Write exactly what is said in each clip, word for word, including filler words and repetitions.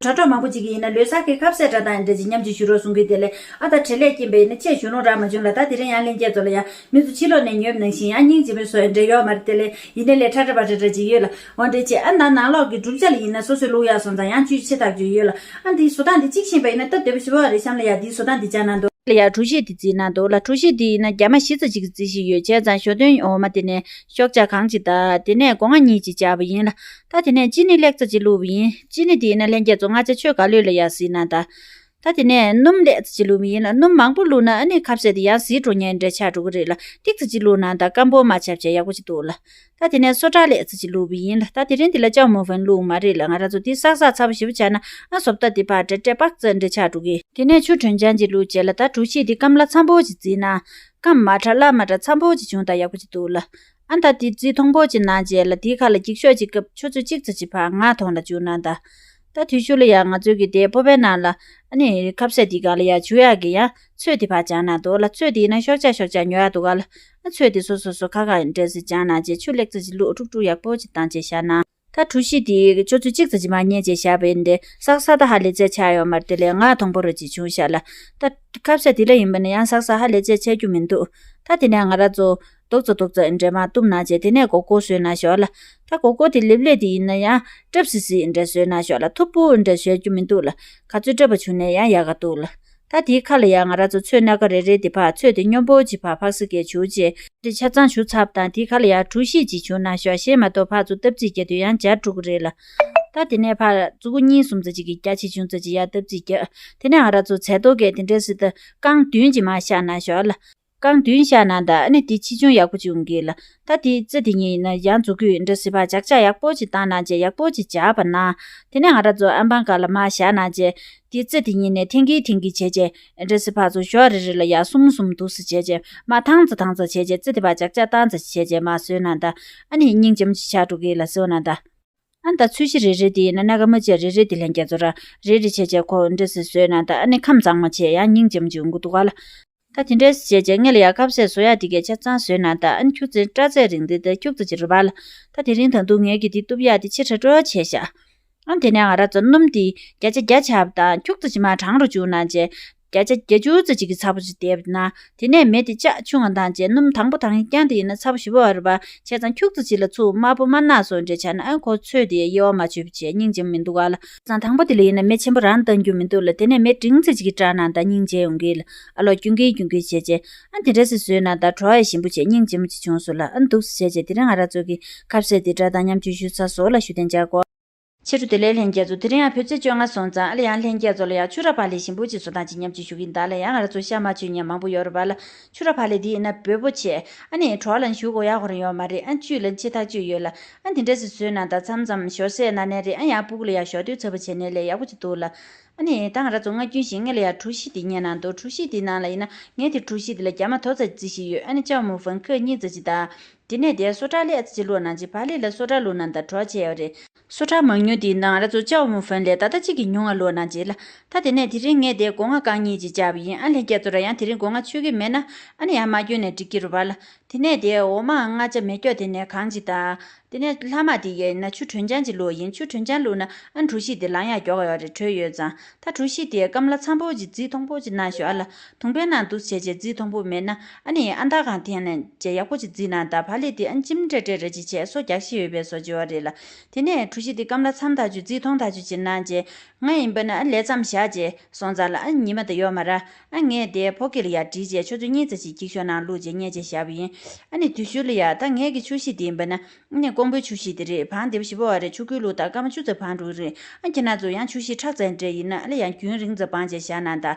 དྲ་གྲོགས་མང་པོ་ཅིག་གིས་ཡིན་ན་ལོ་གསར་གྱི་ཁ་ཟས་སྒྲ་གདངས་འདྲ་ཅིག་མཉམ་ཅིག་ཞུ་རོགས་གསུང་གི་དེ་ལས་ཨ་ད་བྲེལ་ལས་རྐྱེན་པས་ཡིན་ན་ཆེད་ཞུ་ལོང་རག་མ་བྱུང་ལ། ད་དེ་རིང་ཡང་ལྷན་རྒྱས་ཚོ་ལ་ཡང་མི་ཚོ་ཕྱི་ལོགས་ནས་ཉོབ་ནང་བཞིན་ཡང་སྙིང་རྗེ་མོའི་བཟོ་འདྲ་ཡོད་མ་རེད། དེ་ལས་ཡིན་ནའི་ལས་ཁྲ་ཁྲ་བ་ཁྲ་ཁྲ་ཅིག་ཡོད་ལ། འོ་འདྲ་བྱས་ཨ་ད་ནང་ལོགས་ཀྱི་གྲུབ་ཆ་ལ་ཡིན་ན་སོ་སོའི་བླུག་ཡག་སོང་ཙང་ཡང་བཅུད་ཆེ་ཐག་ཆོད་ཡོད་ལ། ཨ་འདིའི་བཟོ་སྟངས་འདི་གཅིག་ཤེས་པ་ཡིན་ན་སྟབས་བདེ་པོ་ཞེ་པོ་རེད། གཤམ་ལ་ཡ་འདིའི་བཟོ་སྟངས་འདི་སྦྱང་གནང་དང་། ལ་ཡ་གྲུ་བཞི་དེ་བརྩིས་གནང་འདུག་ལ། གྲུ་བཞི་དེ་ཡིན་ན་རྒྱ་མ་བཞི་ཙམ་ཅིག་གི་རྩིས་གཞི་ཡོད། བྱས་ཙང་ཞོ་སྟོན་འོ་མ་དེ་ནས་ཤོག་ཆག་གང་ཅིག་དང་། དེ་ནས་སྒོ་ང་གཉིས་ཅིག་བཅག་པ་ཡིན་ལ། ད་དེ་ནས་ཅི་ནི་ལེགས་ཙམ་ཅིག་བླུགས་པ་ཡིན། ཅི་ནི་དེ་ཡིན་ན་ལྷན་རྒྱས་ཚོ་མངར་ཆ་ཁྱོད་ག་ལོས་ལ་ཡ་བརྩིས་གནང་དང་། ད་དེ་ནས་སྣུམ་ལེགས་ཙམ་ཅིག་བླུགས་པ་ཡིན་ལ། སྣུམ་མང་པོ་བླུགས་ན་ཨ་ནི་ཁ་ཟས་དེ་ཡང་ཟིག་འགྲོ་ཉེན་འདྲ་ཆགས་འགྲོ་གི་རེད་ལ། ཏིག་ཙམ་ཅིག་བླུགས་གནང་དང་། སྐམ་པོ་མ་ཆགས་བྱས་ཡག་པོ་ཅིག་འདུག་ལ། ད་དེ་ནས་སོ་ཊ་ལེགས་ཙམ་ཅིག་བླུགས་པ་ཡིན་ལ། ད་དེ་རིང་འདི་ལ་ཅའོ་མུའུ་ཧྥན་བླུགས་མ་རེད་ལ། ང་རང་ཚོ་འདི་སག་སག་ཚ་པོ་ཞེ་པོ་བྱས་ན་ཨ་བཟོ་ལྟ་འདི་ཕར་འདྲེ་འདྲེ་པག་ཙེ་འདྲེ་ཆགས་འགྲོ་གི། དེ་ནས་ཆུ་དྲོན་ཆང་ཅིག་བླུགས་བྱས་ལ། ད་གྲུ་བཞི་འདི་སྐམ་ལ་འཚམ་པོ་ཅིག་བརྩིས་ན། སྐམ་མ་དྲག་སླ་མ་དྲག་འཚམ་པོ་ཅིག་བྱུང་ད་ཡག་པོ་ཅིག་འདུག་ལ། ཨ་ད་འདི་རྩིས་མཐོང་པོ་ཅིག་གནང་བྱས་ལ། དེའི་ཁ་ལ་འགྱིག་ཤོག་ཅིག་བཀབ། ཆུ་ཚོད་གཅིག་ཙམ་ཅིག་ཕར་ངར་ཐོང་ལ་བཅུག་གནང་ད། ད་དུས་ཤུལ་ལ་ཡང་ང་ཚོའི་གི་དེ་སྤོ་པའི་ནང་ལ་ཨ་ནི་ཁ་ཟས་དེ་ག་ལ་ཡ་བྱུག་ཡག་གི་ཡང་ཚོད་དེ་ཕར་སྦྱང་གནང་འདུག་ལ། ཚོད་དེ་ཡིན་ན་ཤོག་ཆག་ཤོག་ཆག་ཉོ་ཡག་འདུག་ག་ལ། ཨ་ཚོད་དེ་སོ་སོ་སོ་ཁ་ཁ་འདྲ་སེ་སྦྱང་གནང་བྱས་ཆུ་ལེགས་ཙམ་ཅིག་བླུགས། དཀྲུག་དཀྲུག་ཡག་པོ་ཅིག་བཏང་བྱས་བཞག་གནང་། ད་གྲུ་བཞི་དེ་ཆུ་ཚོད་གཅིག་ཙམ་ཅིག་མར་བསྙལ་བྱས་བཞག་པ་ཡིན་ཏེ། སག་སག་ད་ཧ་ལས་ཚད་ཆགས་ཡོད་མ་རེད། དེ་ལས་ངར་ཐོང་པོ་ར་ཅིག་བྱུང་ཤག་ལ། ད་ཁ་ཟས་དེ་ལ་ཡིན་པ་ན་ཡང་སག་སག་ཧ་ལས་ཚད་ཆགས་རྒྱུ་མི་འདུག་ད་དེ་ནས་ང་རང་ཚོ་རྡོག་ཙམ་རྡོག་ཙམ་འདྲ་མར་གཏུབ་གནང་བྱས། དེ་ནས་སྒོར་སྒོར་བཟོས་གནང་ཤོག་ལ། ད་སྒོར་སྒོར་དེ་ལེབ་ལེབ་དེ་ཡིན་ན་ཡང་སྲབ་སིག་སིག་འདྲ་བཟོས་གནང་ཤོག་ལ། ཐུབ་པོ་འདྲ་བཟོས་རྒྱུ་མི་འདུག་ལ། ག་ཚོད་སྲབ་པ་བྱུང་ནས་ཡང་ཡག་ག་འདུག་ལ། ད་དེའི་ཁ་ལ་ཡང་ང་རང་ཚོ་ཚོད་སྣ་ཁ་རེ་རེ་དེ་ཕར་ཚོད་དེ་སྙོམས་པོ་ཅིག་ཕར་ཕག་སི་ཀའི་བྱུག་བྱས། དེ་ཆ་ཚང་བྱུག་ཚར་བ་དང་། དེའི་ཁ་ལ་ཡང་གྲུ་བཞི་ཅིག་བྱུག་གནང་ཤོག་ཞེས་མ་གཏོགས་ཕར་ཚུར་སྟབས་རྩིས་རྒྱག་དུས་ཡང་འབྱར་འགྲོ་གི་རེད་ལ། ད་དེ་ནས་ཕར་མཛུ་གུ་གཉིས་གསུམ་ཙམ་ཅིག་གིས་རྒྱ་ཆེ་ཆུང་ཙམ་ཅིག་ཡར་སྟབས་རྩིས་རྒྱག་དེ་ནས་ང་རང་ཚོ་ཚལ་ཏོག་གས་དེ་འདྲ་སེ་ད་རྐང་བདུན་ཅིག་མར་བཞག་གནང་ཤོག་ལ། རྐང་བདུན་བཞག་གནང་དང་། ཨ་ནི་དེ་ཆེ་ཆུང་ཡག་པོ་ཅིག་ཡོང་གི་ལ། ད་དེའི་རྩེ་དེ་གཉིས་ཡིན་ན་ཡང་མཛུ་གུས་འདྲ་སེ་ཕར་འཇག་འཇག་ཡག་པོ་ཅིག་བཏང་གནང་བྱས་ཡག་པོ་ཅིག་འཇག་པ་ན། དེ་ནས་ང་རང་ཚོ་ཨམ་པང་སྒང་ལ་མར་བཞག་གནང་བྱས། དེའི་རྩེ་དེ་གཉིས་ནས་འཐེན་གིན་འཐེན་གིན་བྱས་བྱས་འདྲ་སེ་ཕར་ཚུར་ཞོར་རེ་རེ་ལ་ཡར་གསུམ་གསུམ་འདུག་སེ་བྱས་བྱས་མར་ཐང་ཙམ་ཐང་ཙམ་བྱས་བྱས། རྩེ་དེ་ཕར་འཇག་འཇག་བཏང་ཙམ་བྱས་བྱས་མར་བཟོས་གནང་དང་། ཨ་ནི་སྙིང་རྗེ་མོ་ཅིག་ཆགས་འགྲོ་གི་ལ་ཟེར་གནང་དང་། ཨ་ནི་ད་ཚོས་གཞི་རེ་རེ་དེ་ཡིན་ན་སྣ་ཁ་མ་བྱས་རེ་རེ་དེ་ལྷན་རྒྱས་ཚོ་ར་རེ་རེ་བྱས་བྱས་ཁོ་འདྲ་སེ་བཟོས་གནང་དང་། ཨ་ནི་ཁམས་གཙང་མ་བྱས་ཡང་སྙིང་རྗེ་མོ་ཅིག་ཡོང་གི་འདུག་ག་ལ། ད་དེ་འདྲས་བྱས་བྱས་སྔོན་ལ་ཡ་ཁ་ཟས་བཟོ་ཡག་དེ་གས་ཆ་ཚང་བཟོས་གནང་དང་། ཨ་ནི་ཁྱུག་ཙམ་སྐྲ་ཚད་རིང་དེ་དེ་ཁྱུག་ཙམ་ཅིག་རེད་པ་ལ། ད་དེ་རིང་ད་དུང་ངས་ཀྱིས་དེ་གཏུབ་ཡག་དེ་ཆེ་དྲགས་དྲགས་བྱས་ཤག་ཨ་ནི་དེ་ནས་ང་རང་ཚོ་སྣུམ་དེ་བརྒྱ་ཆ་བརྒྱ་ཆགས་པ་དང་། ཁྱུག་ཙམ་ཅིག་མར་གྲང་རུ་བཅུག་གནང་བྱས། བརྒྱ་ཆ་བརྒྱད་ཅུ་ཙམ་ཅིག་གི་ཚ་པོ་ཅིག་བསྡད་པ་ན། དེ་ནས་མེ་དེ་ལྕགས་ཆུང་ང་བཏང་བྱས་སྣུམ་དང་པོ་དང་རྐྱང་དེ་ཡིན་ན་ཚ་པོ་ཞེ་པོ་ཨ་རེད་པ། བྱས་ཙང་ཁྱུག་ཙམ་ཅིག་ལ་ཚུར་དམར་པོ་མར་ནག་སོགས་འདྲ་ཆགས་ན། ཨ་ཁོ་ཚོས་དེ་དབྱེ་བ་མ་ཆོད་པ་བྱས་སྙིང་རྗེ་མོ་མི་འདུག་ག་ལ། བྱས་ཙང་དང་པོ་དེ་ལ་ཡིན་ན་མེ་ཆེན་པོ་རང་བཏང་རྒྱུ་མི་འདུག་ལ། དེ་ནས་མེ་འབྲིང་ཙམ་ཅིག་གིས་སྐྲག་གནང་དང་། སྙིང་རྗེ་ཡོང་གི་ལ། ཨ་ལོ་རྒྱུན་གྱི་རྒྱུན་གྱི་བྱས་བྱས། ཨ་དེ་འདྲ་སེ་བཟོས་གནང་དང་། བྲོ་བ་ཞིམ་པོ་བྱས་སྙིང་རྗེ་མོ་ཅིག་བྱུང་སོང་ལ། ཨ་འདུག་སེ་བྱས་བྱས་དེ་རིང་ང་རང་ཚོ་གི་ཁ་ཟས་དེ་སྒྲ་དང་མཉམ་སྤྱོད་ཞུ་ཚར་སོང་ལ། ཞུ་དན་འཇགས་གོ། ཕྱི་དྲོ་བདེ་ལེགས་ལྷན་རྒྱས་ཚོ། དེ་རིང་ཡང་བོད་ཚེས་བཅོ་ལྔ་སོང་ཙང་། ཨ་ལ་ཡང་ལྷན་རྒྱས་ཚོ་ལ་ཡང་ཕྱུར་ར་བག་ལེབ་ཞིམ་པོ་ཅིག་བཟོ་སྟངས་ཅིག་མཉམ་ཅིག་ཞུ་གི་ཡིན། ད་ལ་ཡང་ང་རང་ཚོ་ཤ་མ་མཆོད་མཁན་མང་པོ་ཡོད་རེད་པ་ལ། ཕྱུར་ར་བག་ལེབ་འདི་ཡིན་ན་འབོལ་པོ་བྱས། ཨ་ནི་གྲོགས་ལ་ཞུ་དགོས་ཡག་ཁོ་རང་ཡོད་མ་རེད། ཨ་བཅུད་ལ་ཆེ་ཐག་ཆོད་ཡོད་ལ། ཨ་འདི་འདྲ་སེ་བཟོས་གནང་དང་། མཚམས་མཚམས་ཞོར་ཟས་གནང་ནའི་རེད། ཨ་ཡང་སྤུ་གུ་ལ་ཡང་ཞོར་དུས་ཚ་པོ་བྱས་ནའི་ལས་ཡག་པོ་ཅིག་འདུག་ལ། ཨ་ནི་ད་ང་རང་ཚོ་སྔ་རྒྱུན་བཞིན་སྔོན་ལ་ཡང་གྲུ་བཞི་འདི་ཉོས་གནང་འདུག་གྲུ་བཞི་འདི་ནང་ལ་ཡིན་ན་ངས་དེ་གྲུ་བཞི་འདི་ལ་རྒྱ་མ་མཐོ་ཙམ་རྩིས་གཞི་ཡོད། ཨ་ནི་ཅའོ་མུའུ་ཧྥན་ཁབ་གཉིས་ཙམ་ཅིག་དང་། དེ་ནས་དེར་སོ་ཊ་ལེ་ཨ་ཙི་ཅིག་བླུགས་གནང་བྱས། བག་ལེབ་ལ་སོ་ཊ་བླུགས་གནང་དང་བྲོ་བྱས་ཡོད་རེད། སོ་ཊ་མང་ཉུང་དེ་ཡིན་ན་ང་རང་ཚོ་ཅའོ་མུའུ་ཧྥན་ལས་ད་ལྟ་གཅིག་གིས་ཉུང་ང་བླུགས་གནང་བྱས་ལ། ད་དེ་ནས་དེ་རིང་ངས་དེ་སྒོ་ང་རྐང་གཉིས་ཅིག་བཅག་པ་ཡིན། ཨ་ལྷན་རྒྱས་ཚོ་ར་ཡང་དེ་རིང་སྒོ་ང་མཆོད་ཀྱི་མེད་ན། ཨ་ནི་ཡང་མ་སྐྱོན་ནས་འགྲིག་གི་རེད་པ་ལ། དེ་ནས་དེ་འོ་མ་མངར་ཆ་མེ་སྒྱོགས་དེ་ནས་གང་ཅིག་དང་། དེ་ནས་ལྷག་མ་དེ་གས་ཡིན་ན་ཆུ་དྲོན་ཆང་ཅིག་བླུགས་ཡིན། ཆུ་དྲོན་ཆང་བླུགས་ན་ཨ་གྲུ་བཞི་དེ་ལངས་ཡག་མགྱོགས་ཡོད་རེད། དྲོད་ཡོད་ཙང་། ད་གྲུ་བཞི་དེ་སྐམ་ལ་འཚམ་པོ་ཅིག་རྩིས་མཐོང་པོ་ཅིག་གནང་ཤོག་ཨ་ལ། དུང་པའི་ནང་འདུག་བྱས་བྱས་རྩིས་མཐོང་པོ་མེད་ན། ཨ་ནི་ཨ་མདའ་གང་འཐེན་ནས་བྱས་ཡག་པོ་ཅིག་རྩིས་གནང་དང་། བག་ལེབ་དེ་ཨ་ནི་ལྕིམ་ཀྲེ་ཀྲེ་རེ་ཅིག་བྱས་སོ་རྒྱག་ཤེས་ཡོད་པའི་བཟོ་བྱས་པ་རེད་ལ། དེ་ནས་གྲུ་བཞི་དེ་སྐམ་ལ་འཚམ་ཐག་ཆོད་རྩིས་མཐོང་ཐག་ཆོད་ཅིག་གནང་བྱས། ང་ཡིན་པ་ན་ཨ་ལས་མཚམས་བཞག་བྱས་སོང་ཙང་ལ། ཨ་ཉི་མ་དེ་ཡོད་མ་ར། ཨ་ངས་དེ་ཕོ་སྐྱེས་ལ་ཡར་བསྒྲིལ་བྱས་ཆུ་ཚོད་གཉིས་ཙམ་ཞིག་འགྱིག་ཤོག་ནང་བླུགས་བྱས་བསྙལ་བྱས་བཞག་པ་ཡིན། ཨ་ནི་དུས་ཤུལ་ལ་ཡ་ད་ངས་ཀྱི་ཆུ་བཞི་དེ་ཡིན་པ་ན། ཨ་ནི་ཀོང་པོའི་ཆུ་བཞི་དེ་རེད། བང་བདེ་པོ་ཞེ་པོ་བ་རེད། ཆུ་ཁོལ་བླུགས་དང་སྐར་མ་བཅུ་ཙམ་བང་འགྲོ་གི་རེད། ཨ་ཁྱེད་རང་ཚོ་ཡང་ཆུ་བཞི་ཁྲག་ཙམ་འདྲ་ཡིན་ན་ཨ་ལ་ཡང་རྒྱུན་རིང་ཙམ་བང་བྱས་བཞག་གནང་དང་།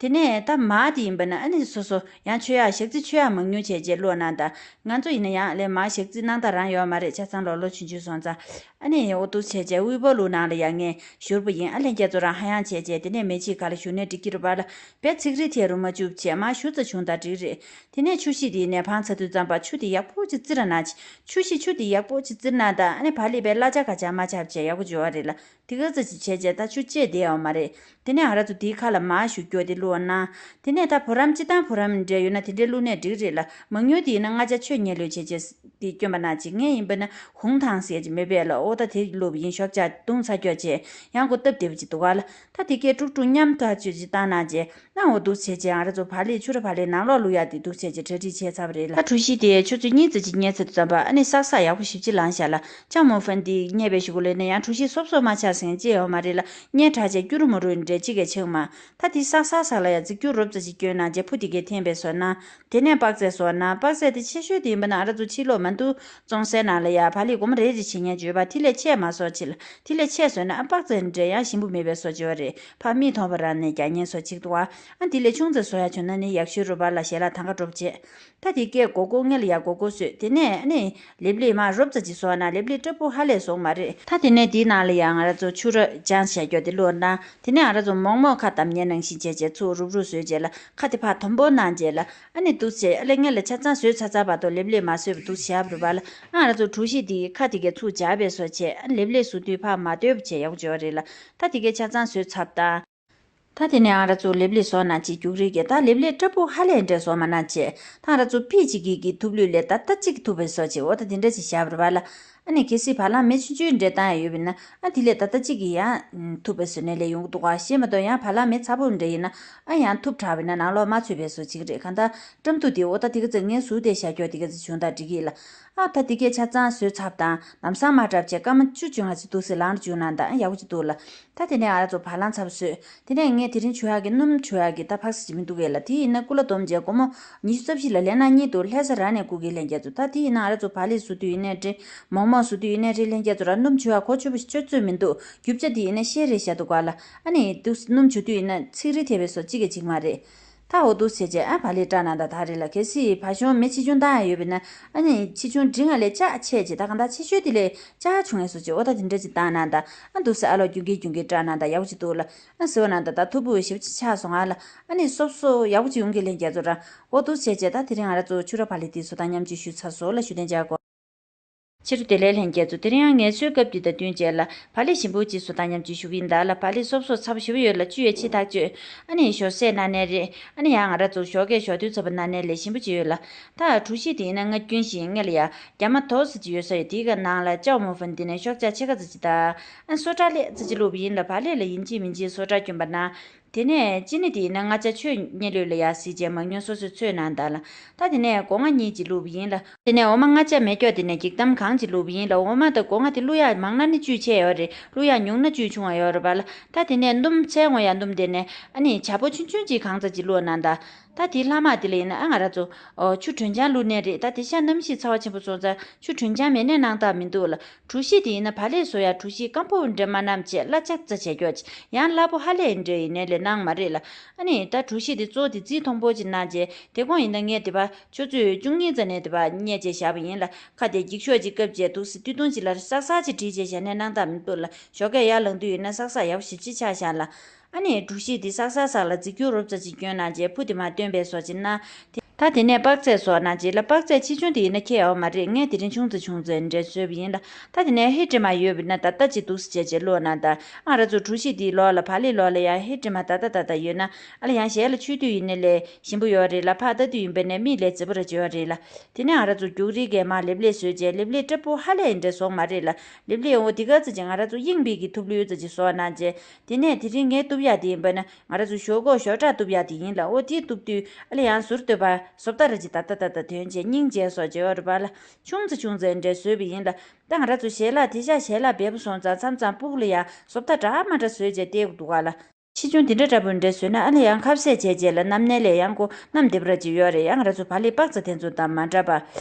དེ་ནས་ད་མར་དེ་ཡིན་པ་ན་ཨ་ནི་སོ་སོ་ཡང་མཆོད་ཡག་ཞག་རྩི་མཆོད་ཡག་མང་ཉུང་བྱས་བྱས་བླུགས་གནང་དང་། ང་ཚོ་ཡིན་ན་ཡང་ལས་མར་ཞག་རྩི་གནང་སྟངས་རང་ཡོད་མ་རེད། ཆ་ཚང་ལོ་ལོ་ཆུང་ཆུང་སོང་ཙང་། ཨ་ནི་འོ་འདུག་བྱས་བྱས་དབུལ་པོ་ལུགས་ནང་ལ་ཡང་ངས་བཞུར་པ་ཡིན། ཨ་ལྷན་རྒྱས་ཚོ་རང་ཧ་ཡང་བྱས་བྱས་དེ་ནས་མེ་ལྕེ་ག་ལ་བཞུར་ནའི་འགྲིག་གི་རེད་པ་ལ། བས་ཚིག་རིས་ཐལ་རུ་མ་བཅུག་བྱས་མར་བཞུར་ཙམ་བྱུང་དང་འགྲིག་རེད། དེ་ནས་ཆུ་བཞི་དེ་ནས་བང་ཚ་དུས་ཙམ་པ་ཆུ་དེ་ཡག་པོ་ཅིག་བཙིར་གནང་། ཆུ་བཞི་ཆུ་དེ་ཡག་པོ་ཅིག་བཙིར་གནང་དང་། ཨ་ནི་བག་ལེབ་པའི་གླ་ཆ་ག་ཆག་མ་ཆག་བྱས་ཡག་པོ་བྱོས་པ་རེད་ལ། དེ་ག་ཙམ་ཅིག་བྱས་བྱས་ད་ཆུ་བཅད་བསྡད་ཡོད་མ་རེད། དེ་ནས་ང་རང་ཚོ་དེའི་ཁ་ལ་མར་བཞུར་རྒྱུ་དེ་བླུགས་གནང་། དེ་ནས་ད་བུ་རམ་སྤྱིར་བཏང་བུ་རམ་འདྲ་ཡོད་ན་དེ་འདྲའི་བླུགས་ནའི་འགྲིག་རེད་ལ། མང་ཉུང་དེ་ཡིན་ན་མངར་ཆ་ཆོས་ཉལ་ལོས་བྱས་བྱས་དེ་སྐྱོན་པ་ན་ཅིག་ངས་ཡིན་པ་ན་ཧུང་ཐང་ཟེར་གྱི་མེད་པས་ལ། འོ་ ཨོ་ད་དེ་བླུགས་པ་ཡིན། ཤོག་ཆག་བརྡུངས་ཚར་ཀྱོག་བྱས་ཡང་ཁོ་སྟབས་བདེ་པོ་ཅིག་འདུག་ག་ལ། ད་དེ་སྐད་དཀྲུག་དཀྲུག་མཉམ་ཐག་ཆོད་ཅིག་བཏང་གནང་བྱས་ན། འོ་འདུག་བྱས་བྱས་ང་རང་ཚོ་བག་ལེབ་ཕྱུ་ར་བག་ལེབ་ནང་ལོགས་བླུག་ཡག་དེ་འདུག་བྱས་བྱས་གྲ་སྒྲིག་བྱས་ཚར་བ་རེད་ལ། ད་གྲོ་ཞིབ་དེ་ཆུ་ཚོད་གཉིས་ཙམ་ཅིག་བསྙལ་ཚར་དུས་ཙམ་པ་ཨ་ནི་སག་སག་ཡག་པོ་ཞེ་པོ་ཅིག་ལངས་ཤག་ལ། ལྕགས་མོ་ཧྥན་དེ་བསྙལ་བའི་གཞུག་གུ་ལ་ནི་ཡང་གྲོ་ཞིབ་སོབ་སོབ་མ་ཆགས་ཟེར་མཁན་ཅིག་ཡོད་མ་རེད་ལ། བསྙལ་དྲགས་བྱས་སྐྱུ་རུ་མུ་རུ་འདྲ་ཅིག་གས་ཆགས་མ། ད་དེ་སག་སག་སག་ལ་ཡ་རྫིག་སྐྱུར་རོབ་ཙམ་ཅིག་བསྐྱོན་གནང་བྱས་ཕུ་དེ་གས་འཐེན་པའི་བཟོ་ན། དེ་ནས་པག་ཚལ་བཟོ་ན། པག་ཚལ་དེ་ཆེ་ཤོས་དེ་ཡིན་པ་ན་ང་རང་ཚོ་ཕྱི་ལོགས་མ་འདུག་བཙོང་སའི་ནང་ལ་ཡ་བག་ལེབ་སྒོར་མོ་རེ་རེ་བྱེད་མཁན་ཅིག་ཡོད་པ། དེ་ལས་ཆེ་མ་བཟོ་ཅིག་ལ། དེ་ལས་ཆེ་བཟོས་ན་ཨ་པག་ཚལ་འདྲ་ཡང་ཞིམ་པོ་མེད་པའི་བཟོ་ཅིག་ཡོད་རེད། ཕར་མིག་མཐོང་བ་རང་ནས་རྒྱག་མཁན་བཟོ་ཅིག་འདུག་ཨ། ཨ་དེ་ལས་ཆུང་ཙམ་བཟོ་ཡ་བྱུང་ན་ནི་ཡག་ཤོས་རེད་པ་ལ། ཞལ་ལག་དང་ག་འགྲོ་བྱེད། ད་དེ་སྐད་སྒོར་སྒོར་སྔོན་ལ་ཡ་སྒོར་སྒོར་བཟོས། དེ་ནས་ཨ་ནི་ལེབ་ལེབ་མར་རོབ་ཙམ་ཅིག་བཟོས་ན་ལེབ་ལེབ་སྤྲ་པོ་ཧ་ལས་བཟོ་གི་མ་རེད། ད་དེ་ནས་དེའི་ནང་ལ་ཡ་ང་རང་ཚོ་ཕྱུ་ར་ཅང་བཞག་རྒྱུ་དེ་བླུགས་ན། དེ་ནས་ང་རང་ཚོ་མོག་མོག་ཁ་བསྡམ་མཁན་ནང་བཞིན་བྱས་བྱས་ཚུར་རུབ་རུབ་བཟོས་བྱས་ལ། ཁ་དེ་ཕར་དམ་པོ་གནང་བྱས་ལ། ཨ་ནི་འདུག་བྱས་ཨ་ལས་སྔོན་ལ་ཆ་ཚང་བཟོས་ཚར་ཚར་བར་དུ་ལེབ་ལེབ་མ་བཟོས་པ་འདུག་བྱས་རུབ་པ་ལ། ཨ་ང་རང་ཚོ་གྲོ་ཞིབ་དེ་ཁ་དེ་གས་ཚུར་འབྱར་བའི་བཟོ་བྱས། ཨ་ལེབ་ལེབ་བཟོ་དུས་ཕར་མ་ལྟོས་པ་བྱས་ཡག་པོ་བྱས་པ་རེད་ལ། ད་དེ་གས་ཆ་ཚང་བཟོས་ཚར་བ་དང་། ད་དེ་ནས་ང་རང་ཚོ་ལེབ་ལེབ་བཟོ་གནང་བྱས་རྒྱུགས་རེས་ཀྱིས་ད་ལེབ་ལེབ་སྤྲ་པོ་ཧ་ལས་འདྲ་བཟོ་མ་གནང་བྱས། ད་ང་རང་ཚོ་ཕི་གཅིག་གིས་ཀྱི་ཐུབ་ལུས་ལས་ད་ལྟ་གཅིག་ཐུབ་པའི་བཟོ་བྱས། འོ་ད་དེ་འདྲ་ཅིག་བཞག་པ་རེད་པ་ལ། ཨ་ནི་གལ་སྲིད་བ་ལང་མེ་ཆུང་ཆུང་འདྲ་བཏང་ཡ་ཡོད་པ་ཡིན་ན། ཨ་དེ་ལས་ད་ལྟ་གཅིག་གིས་ཡང་ཐུབ་པའི་བཟོ་ནས་ལས་ཡོང་གི་འདུག་ག། ཞེས་མ་གཏོགས་ཡང་བ་ལང་མེ་ཚ་པོ་འདྲ་ཡིན་ན། ཨ་ཡང་ཐུབ་དྲགས་པ་ཡིན་ན་ནང་ལོགས་མ་ཚུད་པའི་བཟོ་ཅིག་རེད། གང་ལྟར་སྤྲ་མདོག་དེ། འོ་ད་དེ་ག་ཚོད་ངས་ཟུར་དེ་བཞག་རྒྱུ་དེ་ག་ཚོད་བྱུང་དང་འགྲིག་གི་ལ། ཨ་ད་དེ་གས་ཆ་ཚང་བཟོས་ཚར་བ་དང་ལམ་སང་མ་འདྲ་བྱས་སྐར་མ་བཅུ་བཅོ་ལྔ་ཙམ་འདུག་སེ་ལངས་བཅུག་གནང་དང་། ཨ་ཡག་པོ་ཅིག་འདུག་ལ། ད་དེ་ནས་ང་རང་ཚོ་བ་ལང་ཚ་པོ་བཟོས། དེ་ནས་ངས་དེ་རིང་མཆོད་ཡག་གི་སྣུམ་མཆོད་ཡག་གི་ད་ཕག་ས་ཅིག་མི་འདུག་གས་ལ། དེ་ཡིན་ན་སྐུ་ལ་སྡོམ་བྱས་སྒོར་མོ་ཉི་ཤུ་རྩ་བཞི་ལ་ལེན་གནང་སྙིང་འདུག་ལྷ་ས་རང་ནས་སྐུ་སྒེར་ལྷན་རྒྱས་ཚོ། ད་དེ་ཡིན་ན་ང་རང་ཚོ་བག་ལེབ་བཟོ་དུས་ཡིན་ནའི་རེད། མོག་མོག་བཟོ་དུས་ཡིན་ནའི་རེད། ལྷན་རྒྱས་ཚོ་རང་སྣུམ་མཆོད་ཡག་གོ་ཆོད་པོ་ཤོད་ཚོད་མི་འདུག་རྒྱུ་ཆ་དེ་ཡིན་ན་ཤེས་རེད་བཞག་འདུག་ག་ལ། ཨ་ནི་དུ་སྣུམ་མཆོད་དུས་ཡིན་ན་ཚིག་རིལ་ཐེབས་པའི་བཟོ་གཅིག་གི་གཅིག་མ་རེད། ད་འོ་འདུག་བྱས་བྱས་ཨ་བག་ལེབ་སྤྲད་གནང་དང་། ད་རེད་ལ། གལ་སྲིད་བ་ཤོང་མེ་ཆེ་ཆུང་བཏང་ཡ་ཡོད་པ་ཡིན་ན། ཨ་ནི་ཆེ་ཆུང་འབྲིང་བ་ལས་ལྕགས་ཆེ་བྱས། ད་གང་ལྟར་ཆེ་ཤོས་དེ་ལས་ལྕགས་ཆུང་བའི་བཟོ་བྱས། འོ་ད་དེ་འདྲ་ཅིག་བཏང་གནང་དང་། ཨ་འདུག་སེ་ཨ་ལོ་རྒྱུག་གིན་རྒྱུག་གིན་སྤྲད་གནང་དང་། ཡག་པོ་ཅིག་འདུག་ལ། ཨ་ཟེར་བ་གནང་དང་། ད་ཐུག་པོ་ཞེ་པོ་ཅིག་ཆགས་སོང་ང་ལ། ཨ་ནི་སོབ་སོབ་ཡག་པོ་ཅིག་ཡོང་གི་ལྷན་རྒྱས་ཚོ་རང་། འོ་འདུག་བྱས་བྱས་ད་དེ་རིང་ང་རང་ཚོ་ཕྱུ་ར་བག་ལེབ་དེ་བཟོ་སྟངས་མཉམ་སྤྱོད་ཞུས་ཚར་སོང་ལ། ཞུ་དོན་བྱ་དགོས། ཕྱི་དྲོ་བདེ་ལེགས་ལྷན་རྒྱས་ཚོ། དེ་རིང་ཡང་ངལ་གསོའི་སྐབས་འདི་དང་བསྟུན་བྱས་ལ་བག་ལེབ་ཞིམ་པོ་ཅིག་བཟོ་སྟངས་མཉམ་སྤྱོད་ཞུ་གི་ཡིན་ད་ལ། བག་ལེབ་སོབ་སོབ་ཚ་པོ་ཞེ་པོ་ཡོད་ལ། བཅུད་ཡོད་ཆེ་ཐག་ཆོད། ཨ་ནི་ཞོགས་ཟས་གནང་ནའི་རེད། ཨ་ནི་ཡང་ང་རང་ཚོ་ཞོགས་ཀས་ཞོགས་དུས་ཚོད་པ་གནང་ནའི་ལས་ཞིམ་པོ་ཅིག་ཡོད་ལ། ད་གྲོ་ཞིབ་དེ་ཡིན་ན་སྔར་རྒྱུན་བཞིན་སྔོན་ལ་ཡ་རྒྱ་མ་དོ་ཙམ་ཅིག་ཡོད་ས་ཡོད། དེའི་ག་ནང་ལ་ལྕགས་མོ་ཧྥན་དེ་ནས་ཤོག་ཆག་ཕྱེད་ཀ་ཙམ་ཅིག་དང་། ཨ་སོ་ཊ་ལྷེབ་ཙམ་ཅིག་བླུགས་པ་ཡིན་ལ། བག་ལེབ་ལ་ཡིན་གཅིག་མིན་གཅིག་སོ་ཊ་བསྐྱོན་པ་ན། དེ་ནས་ཅི་ནི་དེ་ཡིན་ན་མངར་ཆ་ཆུ་མཉེ་ལོས་ལ་ཡ་བསིལ་བྱས་མང་ཉུང་སོ་སོས་འཚོལ་གནང་དང་ལ། ད་དེ་ནས་སྒོ་ང་གཉིས་ཅིག་བླུགས་པ་ཡིན་ལ། དེ་ནས་འོ་མ་མངར་ཆ་མེད་ཀྱོག་དེ་ནས་འགྱིག་དམ་གང་ཅིག་བླུགས་པ་ཡིན་ལ། འོ་མ་དང་སྒོ་ང་དེ་བླུགས་ཡག་མང་ན་ནི་བཅུད་ཆེ་ཡོད་རེད། བླུགས་ཡག་ཉུང་ན་བཅུད་ཆུང་བ་ཡོད་རེད་པ་ལ། ད་དེ་ནས་སྣུམ་ཚལ་ངོ་ཡ་སྣུམ་དེ་ནས་ཨ་ནི་བྱ་ཕོ་ཆུང་ཆུང་ཅིག་གང་ཙམ་ཅིག་བླུགས་གནང་དང་། ད་དེའི་ལྷག་མ་དེ་ལ་ཡིན་ན་ཨ་ང་རང་ཚོ་ཨོ་ཆུ་དྲོན་ཆང་བླུགས་ནའི་རེད། ད་དེ་ཤ་གནམ་གཤིས་ཚ་བ་ཆེན་པོ་སོང་ཙང་ཆུ་དྲོན་ཆང་མེད་ནའི་གནང་ཐབས་མི་འདུག་ལ། གྲོ་ཞིབ་དེ་ཡིན་ན་བག་ལེབ་བཟོ་ཡ་གྲོ་ཞིབ་སྐམ་པོ་འདྲ་མ་གནང་བྱས་སླ་ཆག་ཙ་བྱས་ཀྱོག་ཅིག་ཡང་སླ་པོ་ཧ་ལས་འདྲ་ཡིན་ནའི་ལས་གནང་མ་རེད་ལ། ཨ་ནི་ད་གྲོ་ཞིབ་དེ་གཙོ་བོ་དེ་རྩིས་མཐོན་པོ་ཅིག་གནང་བྱས། དེ་གོང་ཡིན་ན་ངས་དེ་བ་ཆུ་ཚོད་བཅུ་གཉིས་ཙམ་ནས་དེ་བ་བསྙལ་བྱས་བཞག་པ་ཡིན་ལ། ཁ་དེ་འགྱིག་ཤོག་ཅིག་བཀབ་བྱས་འདུག་སེ་སྟོད་ཐུང་ཅིག་ལ་སག་སག་ཅིག་བསྒྲིལ་བྱས་བཞག་ནའི་གནང་ཐབས་མི་འདུག་ལ། ཞོགས་ཀས་ཡར་ལངས་དུས་ཡིན་ན་སག་སག་ཡག་པོ་ཞེ་པོ་ཅིག་ཆགས་ཤག་ལ། ཨ་ནི་གྲོ་ཞིབ་དེ་སག་སག་སག་ལ་རྫིག་སྐྱུར་རོབ་ཙམ་ཅིག་བསྐྱོན་གནང་བྱས་ཕུ་དེ་མར་བཏོན་པའི་བཟོ་ཅིག་གནང་། དེ་ད་དེ་ནས་པག་ཚལ་བཟོ་གནང་བྱས་ལ། པག་ཚལ་ཆེ་ཆུང་དེ་ཡིན་ན་ཁྱད་ཡོད་མ་རེད། ངས་དེ་རིང་ཆུང་ཙམ་ཆུང་ཙམ་འདྲ་བཟོས་པ་ཡིན་ལ། ད་དེ་ནས་ཧེ་ཏྲི་མ་ཡོད་པ་ཡིན་ན་ད་ལྟ་ཅིག་འདུག་སེ་བྱས་བྱས་བླུགས་གནང་དང་། ཨ་ར་ཚོ་གྲོ་ཞིབ་དེའི་ལོགས་ལ་བག་ལེབ་ལོགས་ལ་ཡང་ཧེ་ཏྲི་མ་ད་ད་ད་ད་ཡོད་ན། ཨ་ལ་ཡང་ཞལ་ལ་མཆོད་དུས་ཡིན་ནའི་ལས་ཞིམ་པོ་ཡོད་རེད་ལ། ཕར་ལྟ་དུས་ཡིན་པ་ནས་མིག་ལ་མཛེས་པོ་ར་ཅིག་ཡོད་རེད་ལ། དེ་ནས་ང་རང་ཚོ་རྒྱུགས་རིལ་གས་མར་ལེབ་ལེབ་བཟོས་བྱས། ལེབ་ལེབ་སྤྲ་པོ་ཧ་ལས་འདྲ་བཟོ་གི་མ་རེད་ལ། ལེབ་ལེབ་འོ་དེ་ག་ཙམ་ཅིག་ང་རང་ཚོ་གཡིང་བི་གི་ཐུབ་ལུས་ཙམ་ཅིག་བཟོ་གནང་བྱས། དེ་ནས་དེ་རིང་ངས་གཏུབ་ཡག་དེ་ཡིན་པ་ན་ང་རང་ཚོ་ཞོག་ཁོག་ཞོག་ཁྲག་གཏུབ་ཡག་དེ་ཡིན་ལ། འོ་དེ་གཏུབ་དུས་ཨ་ལ་ཡང་ཟུར་གཏོད་པ་བཟོ་ལྟ་ར་ཅིག་ད་ད་ད་ད་དོན་བྱས་སྙིང་རྗེ་བཟོ་བྱས་ཡོད་རེད་པ་ལ། ཆུང་ཙམ་ཆུང་ཙམ་འདྲ་བཟོས་པ་ཡིན་ལ། ད་ང་རང་ཚོ་ཞལ་ལག་དེ་ཤ་ཞལ་ལག་འབེལ་པོ་སོང་ཙང་མཚམས་མཚམས་སྤུ་གུ་ལ་ཡང་བཟོ་ལྟ་འདྲ་མ་འདྲ་བཟོས་བྱས་སྟེར་དགོས་འདུག་ག་ལ། ཆེ་ཆུང་དེ་འདྲ་འདྲ་པོ་འདྲ་བཟོས་ན་ཨ་ལ་ཡང་ཁ་ཟས་བྱས་བྱས་ལ་གནམ་ནས་ལས་ཡང་ཁོ་གནམ་བདེ་པོ་ར་ཅིག་ཡོད་རེད། ཡང་ང་རང་ཚོ་བག་ལེབ་པག་ཚ་དེ་ཚོ་དང་མ་འདྲ་པ་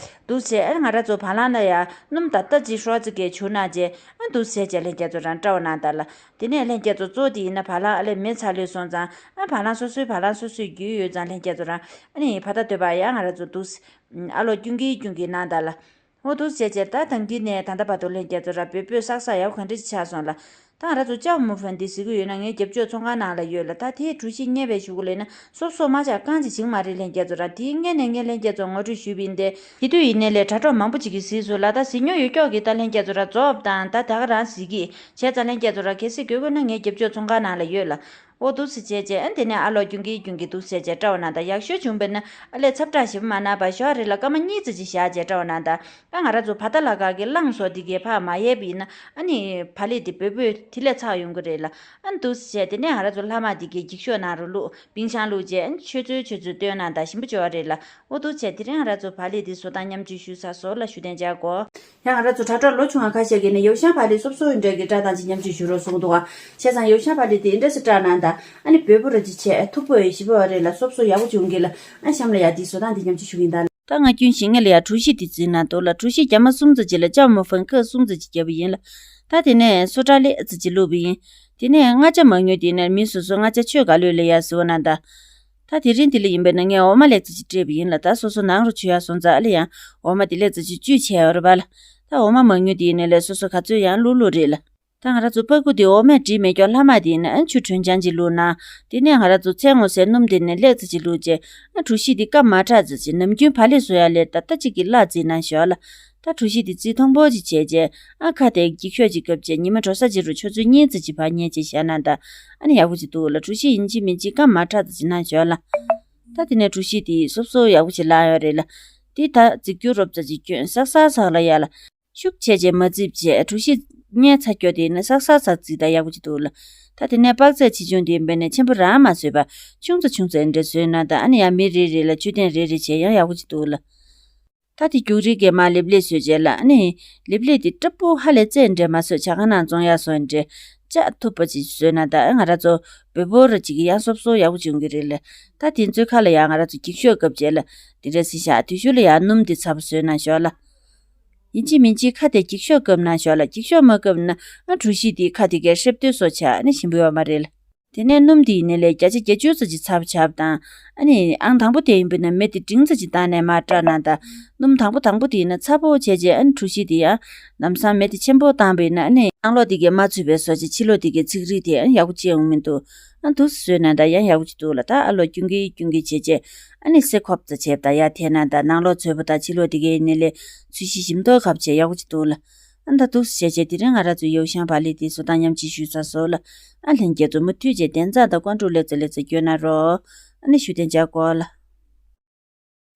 འདུག་བྱས། ཨ་ང་རང་ཚོ་བ་ལང་ལ་ཡང་སྣུམ་ད་ལྟ་ཅིག་ཧྲོག་ཙི་གས་བྱུགས་གནང་བྱས། ཨ་འདུག་བྱས་བྱས་ལྷན་རྒྱས་ཚོ་རང་སྤྲ་བ་གནང་དང་ལ། དེ་ནས་ལྷན་རྒྱས་ཚོ་གཙོ་བོ་དེ་ཡིན་ན་བ་ལང་ཨ་ལས་མེ་ཚ་ལོས་སོང་ཙང་། ཨ་བ་ལང་སོ་སོའི་བ་ལང་སོ་སོའི་རྒྱུས་ཡོད་ཙང་ལྷན་རྒྱས་ཚོ་རང་ཨ་ནི་ཕ་ད་སྟོད་པ་ཡང་ང་རང་ཚོ་འདུག་ཨ་ལོ་སྐྱུང་གིན་སྐྱུང་གིན་གནང་དང་ལ། འོ་འདུག་བྱས་བྱས་ད་ཐང་གི་ནས་ད་ལྟ་བར་དུ་ལྷན་རྒྱས་ཚོ་ར་བོད་བོད་སག་སག་ཡག་ག་འདྲ་ཅིག་ཆགས་སོང་ལ། ད་ང་རང་ཚོ་ལྕགས་མོ་ཧྥན་དེ་གཟིགས་གི་ཡོད་ན་ངའི་རྒྱབ་ཕྱོགས་ཚོང་ཁང་ནང་ལ་ཡོད་ལ། ད་དེའི་གྲོ་ཞིབ་བསྙལ་བའི་གཞུག་གུ་ལ་ཡིན་ན་སོབ་སོབ་མ་ཆགས་རྐང་ཅིག་བྱིང་མ་རེད་ལྷན་རྒྱས་ཚོ་ར། དེའི་སྔོན་ནས་ངས་ལྷན་རྒྱས་ཚོ་ངོ་སྤྲོད་ཞུས་པ་ཡིན་ཏེ། དེ་དུས་ཡིན་ནའི་ལས་དྲ་གྲོགས་མང་པོ་ཅིག་གིས་གཟིགས་སོང་ལ། ད་གཟིགས་མྱོང་ཡོད་ཀྱོག་གི་ད་ལྷན་རྒྱས་ཚོ་ར་རྫོགས་དང་ད་ད་ག་རང་གཟིགས་ཀྱི་བྱས་ཙང་ལྷན་རྒྱས་ཚོ་ར་གལ་སྲིད་དགོས་དགོས་ན་ངའི་རྒྱབ་ཕྱོགས་ཚོང་ཁང་ནང་ལ་ཡོད་ལ། འོ་འདུག་སེ་བྱས་རྗེས་ཨ་དེ་ནས་ཨ་ལོ་རྒྱུན་གྱིས་རྒྱུན་གྱིས་འདུག་སེ་བྱས་བཀྲ་བ་ན་ད་ཡག་ཤོས་བྱུང་བས་ན་ཨ་ལས་ཚབ་དྲག་ཞིབ་མ་གནང་བ་ཞོག་རེད་ལ་སྐར་མ་གཉིས་ཙམ་ཅིག་བཞག་རྗེས་བཀྲ་བ་ན་ད་ཨ་ང་ར་ཚོ་བ་ད་ལ་ཁ་གི་རླངས་སོ་དེ་གས་ཕར་མ་ཡལ་བ་ཡིན་ན་ཨ་ནི་བག་ལེབ་དེ་འབོལ་པོས་དེ་ལས་ཚགས་ཡོང་གི་རེད་ལ། ཨ་འདུག་སེ་བྱས་དེ་ནས་ང་ར་ཚོ་ལྷག་མ་དེ་གས་འགྱིག་ཤོག་ནང་རུ་བླུགས་པིང་ཤང་བླུགས་རྗེས་ཨ་ཆུ་ཚོད་ཆུ་ཚོད་བཏོན་ན་ད་ཞིམ་པོ་བྱེད་པ་རེད་ལ། འོ་འདུག་སེ་བྱས་དེ་རིང་ང་ར་ཚོ་བག་ལེབ་དེ་བཟོ་སྟངས་མཉམ་སྤྱོད་ཞུས་ཚར་སོང་ལ་ཞུ་དན་བྱ་དགོས། ཡང་ང་ར་ཚོ་དྲ་གྲོགས་ལོ་ཆུང་བ་ཁ་ཤས་ཀྱིས་ནི་ཡོ་ཤང་བག་ལེབ་སོབ་སོབ་འདྲ་གི་བཀྲ་དང་ཅིག་མཉམ་སྤྱོད་ཞུ་རོགས་གསུངས་འདུག་ག་བྱས་ཙང་ཡོ་ཤང་བག་ལེབ་དེ་འདྲ་སེ་བཀྲ་ན་ད་ཨ་ནི་འབོལ་པོ་ར་ཅིག་བྱས་མཐུག་པོ་ཡོད་ཞིབ་པོ་རེད་ལ་སོབ་སོབ་ཡག་པོ་བྱུང་གི་ལ། ཨ་གཤམ་ལ་ཡ་དེ་བཟོ་སྟངས་དེ་མཉམ་སྤྱོད་ཞུ་གི་ཡིན་ད། ད་ང་རྒྱུན་བཞིན་ངེད་ལ་ཡ་གྲོ་ཞིབ་དེ་བརྩིས་ན་འདུག་ལ་གྲོ་ཞིབ་རྒྱ་མ་གསུམ་ཙམ་ཅིག་ལ་ཅའོ་མོ་ཧྥིན་ཁ་གསུམ་ཙམ་ཅིག་བརྒྱབ་པ་ཡིན་ལ། ད་དེ་ནས་སོ་ཊ་ལེ་ཙམ་ཅིག་བླུགས་པ་ཡིན། དེ་ནས་མངར་ཆ་མང་ཉུང་དེ་ནས་མི་སོ་སོ་མངར་ཆ་ཁྱོད་ག་ལོས་ལ་ཡ་ཟེར་བ་ན་ད། ད་དེ་རིང་འདི་ལ་ཡིན་པས་ན་ངས་འོ་མ་ལེ་ཙམ་ཅིག་སྤྲད་པ་ཡིན་ལ་ད་སོ་སོ་ནང་རུ་ཆུ་ཡག་སོང་ཙང་ཨ་ལ་ཡང་འོ་མ་དེ་ལེ་ཙམ་ཅིག་བཅུད་ཆེ་ཡོད་རེད་པ་ལ། ད་འོ་མ་མང་ཉུང་དེ་ཡིན་ནའི་ལས་སོ་སོ་ག་ཚོད་ཡང་བླུགས་བླུགས་རེད་ལ། ད་ང་རང་ཚོ་སྤར་ཁུག་དེ་འོ་མས་བསྒྲིལ་མེད་ཀྱང་ལྷག་མ་དེ་ཡིན་ན་ཨ་ཆུ་དྲོན་ཆང་ཅིག་བླུགས་ན། དེ་ནས་ང་རང་ཚོ་ཚལ་སྔོ་ཟས་སྣུམ་དེ་ནས་ལེ་ཙམ་ཅིག་བླུགས་རྗེས་ཨ་གྲོ་ཞིབ་དེ་སྐམ་མ་དྲག་ཙམ་ཅིག་ནམ་རྒྱུན་བག་ལེབ་བཟོ་ཡག་ལས་ད་ལྟ་གཅིག་གི་སླ་བརྩིས་ན་ཞོར་ལ། ད་གྲོ་ཞིབ་དེ་རྩིས་མཐོན་པོ་ཅིག་བྱས་རྗེས་ཨ་ཁ་དེ་འགྱིག་ཤོག་ཅིག་བཀབ་རྗེས་ཉི་མ་དྲོ་ས་ཅིག་རུ་ཆུ་ཚོད་གཉིས་ཙམ་ཅིག་བར་ཉལ་རྗེས་བཞག་ན་ད་ཨ་ནི་ཡག་པོ་ཅིག་འདུག་ལ། གྲོ་ཞིབ་ཡིན་གཅིག་མིན་གཅིག་སྐམ་མ་དྲག་ཙམ་ཅིག་གནང་ཞོར་ལ། ད་དེ་ནས་གྲོ་ཞིབ་དེ་སོབ་སོབ་ཡག་པོ་ཅིག་ལངས་ཡོད་རེད་ལ། དེ་ད་རྫིག་རྒྱུ་རོབ་ཙམ་ཅིག་སྐྱོན་སག་སག་སག་ལ་ཡ་ལ། ཤུགས་ཆེ་ཆེ་མ་བརྫིས་བྱས་གྲོ་ཞིབ་རྙེད་ཚར་སྐྱོ་དེ་ནི་སག་སག་སག་བརྫིས་ད་ཡག་པོ་ཅིག་འདུག་ལ། ད་དེ་ནས་དཔག་ཚད་ཆེ་ཆུང་དེ་འབད་ནས་ཆེན་པོ་རང་མ་བཟོས་པ་ཆུང་ཙག་ཆུང་ཙག་འདྲ་བཟོས་ན་ད་ཨ་ནི་ཡང་མི་རེ་རེ་ལ་མཆོད་རྟེན་རེ་རེ་བྱས་ཡང་ཡག་པོ་ཅིག་འདུག་ལ། ད་དེ་རྒྱུག་རིགས་ཀྱི་མ་ལེབ་ལེབ་བཟོས་བྱས་ལ་ཨ་ནི་ལེབ་ལེབ་དེ་སྲབ་པོ་ཧ་ལས་རྩེ་འདྲ་མ་བཟོས་ཇ་ཁང་ནང་བཙོང་ཡག་བཟོ་འདྲ་ལྕགས་མཐུག་པོ་ཅིག་བཟོས་ན་ད་ཨ་ང་རང་ཚོ་འབོལ་པོ་ར་ཅིག་གི་ཡང་སོབ་སོབ་ཡག་པོ་ཅིག་ཡོང་གི་རེད་ལ། ད་དེ་ཚོའི་ཁ་ལ་ཡང་ང་རང་ཚོ་འགྱིག་ཤོག་བཀབ་བྱས་ལ་དེ་འདྲ་སེ་བཞག་དེ་ཤུལ་ལ་ཡང་སྣུམ་དེ་ཚ་པོ་བཟོས་ན་ཞོར་ལ། ཡིན་གཅིག་མིན་གཅིག་ཁ་དེ་འགྱིག་ཤོག་བཀབ་ན་ཞོར་ལ་འགྱིག་ཤོག་མ་བཀབ་ན་ཨ་གྲོ་ཞིབ་དེ་ཁ་དེ་གས་ཧྲེབ་ཏོའི་སོ་ཆགས་ནི་ཞིམ་པོ་ཡོད་མ་རེད་ལ། དེ་ནས་སྣུམ་དེ་ཡིན་ནའི་ལས་བརྒྱ་ཆ་བརྒྱད་ཅུ་ཙམ་ཅིག་ཚ་པོ་ཆགས་པ་དང་ཨ་ནི་ཨང་དང་པོ་དེ་ཡིན་པས་ན་མེ་དེ་འབྲིང་ཙམ་ཅིག་བཏང་ནས་མར་བཀྲ་ན་ད་སྣུམ་དང་པོ་དང་པོ་དེ་ཡིན་ན་ཚ་པོ་བྱས་རྗེས་ཨ་ནི་གྲོ་ཞིབ་དེ་ཡང་ལམ་སང་མེ་དེ་ཆེན་པོ་བཏང་པས་ན་ཨ་ནི་ནང་ལོགས་དེ་གས་མ་ཚུད་པའི་སོ་ཅིག་ཕྱི་ལོགས་དེ་གས་ཚིག་རིས་དེ་ཨ་ནི་ཡག་པོ་ཅིག་ཡོང་མི་འདུག་ཨ་འདུག་སེ་བཟོས་ན་ད་ཡང་ཡག་པོ་ཅིག་འདུག་ལ། ད་ཨ་ལོ་རྒྱུན་གྱི་རྒྱུན་གྱི་བྱས་རྗེས་ཨ་ནི་སེ་ཁོབ་ཙམ་བྱས་པ་ད་ཡར་ཐེན་ན་ད་ནང་ལོགས་ཚོས་པོ་ད་ཕྱི་ལོགས་དེ་གས་ཡིན་ནའི་ལས་ཚོས་གཞི་ཞིམ་མདོག་ཁ་པོ་བྱས་ཡག་པོ་ཅིག་འདུག་ལ། ཨ་ད་འདུག་སེ་བྱས་རྗེས་དེ་རིང་ང་རང་ཚོའི་ཡོ་ཤང་བག་ལེབ་དེ་བཟོ་སྟངས་མཉམ་ཅིག་ཞུས་ཚར་སོང་ལ། ཨ་ལྷན་རྒྱས་ཚོ་མུ་མཐུད་བྱས་དན་རྩ་དང་ཀོང་ཀྲུག་ལེ་ཙེ་ལེ་ཙེ་སྐྱོན་ན་རོགས། ཨ་ནི་ཞུ་དན་བྱ་དགོས་ལ།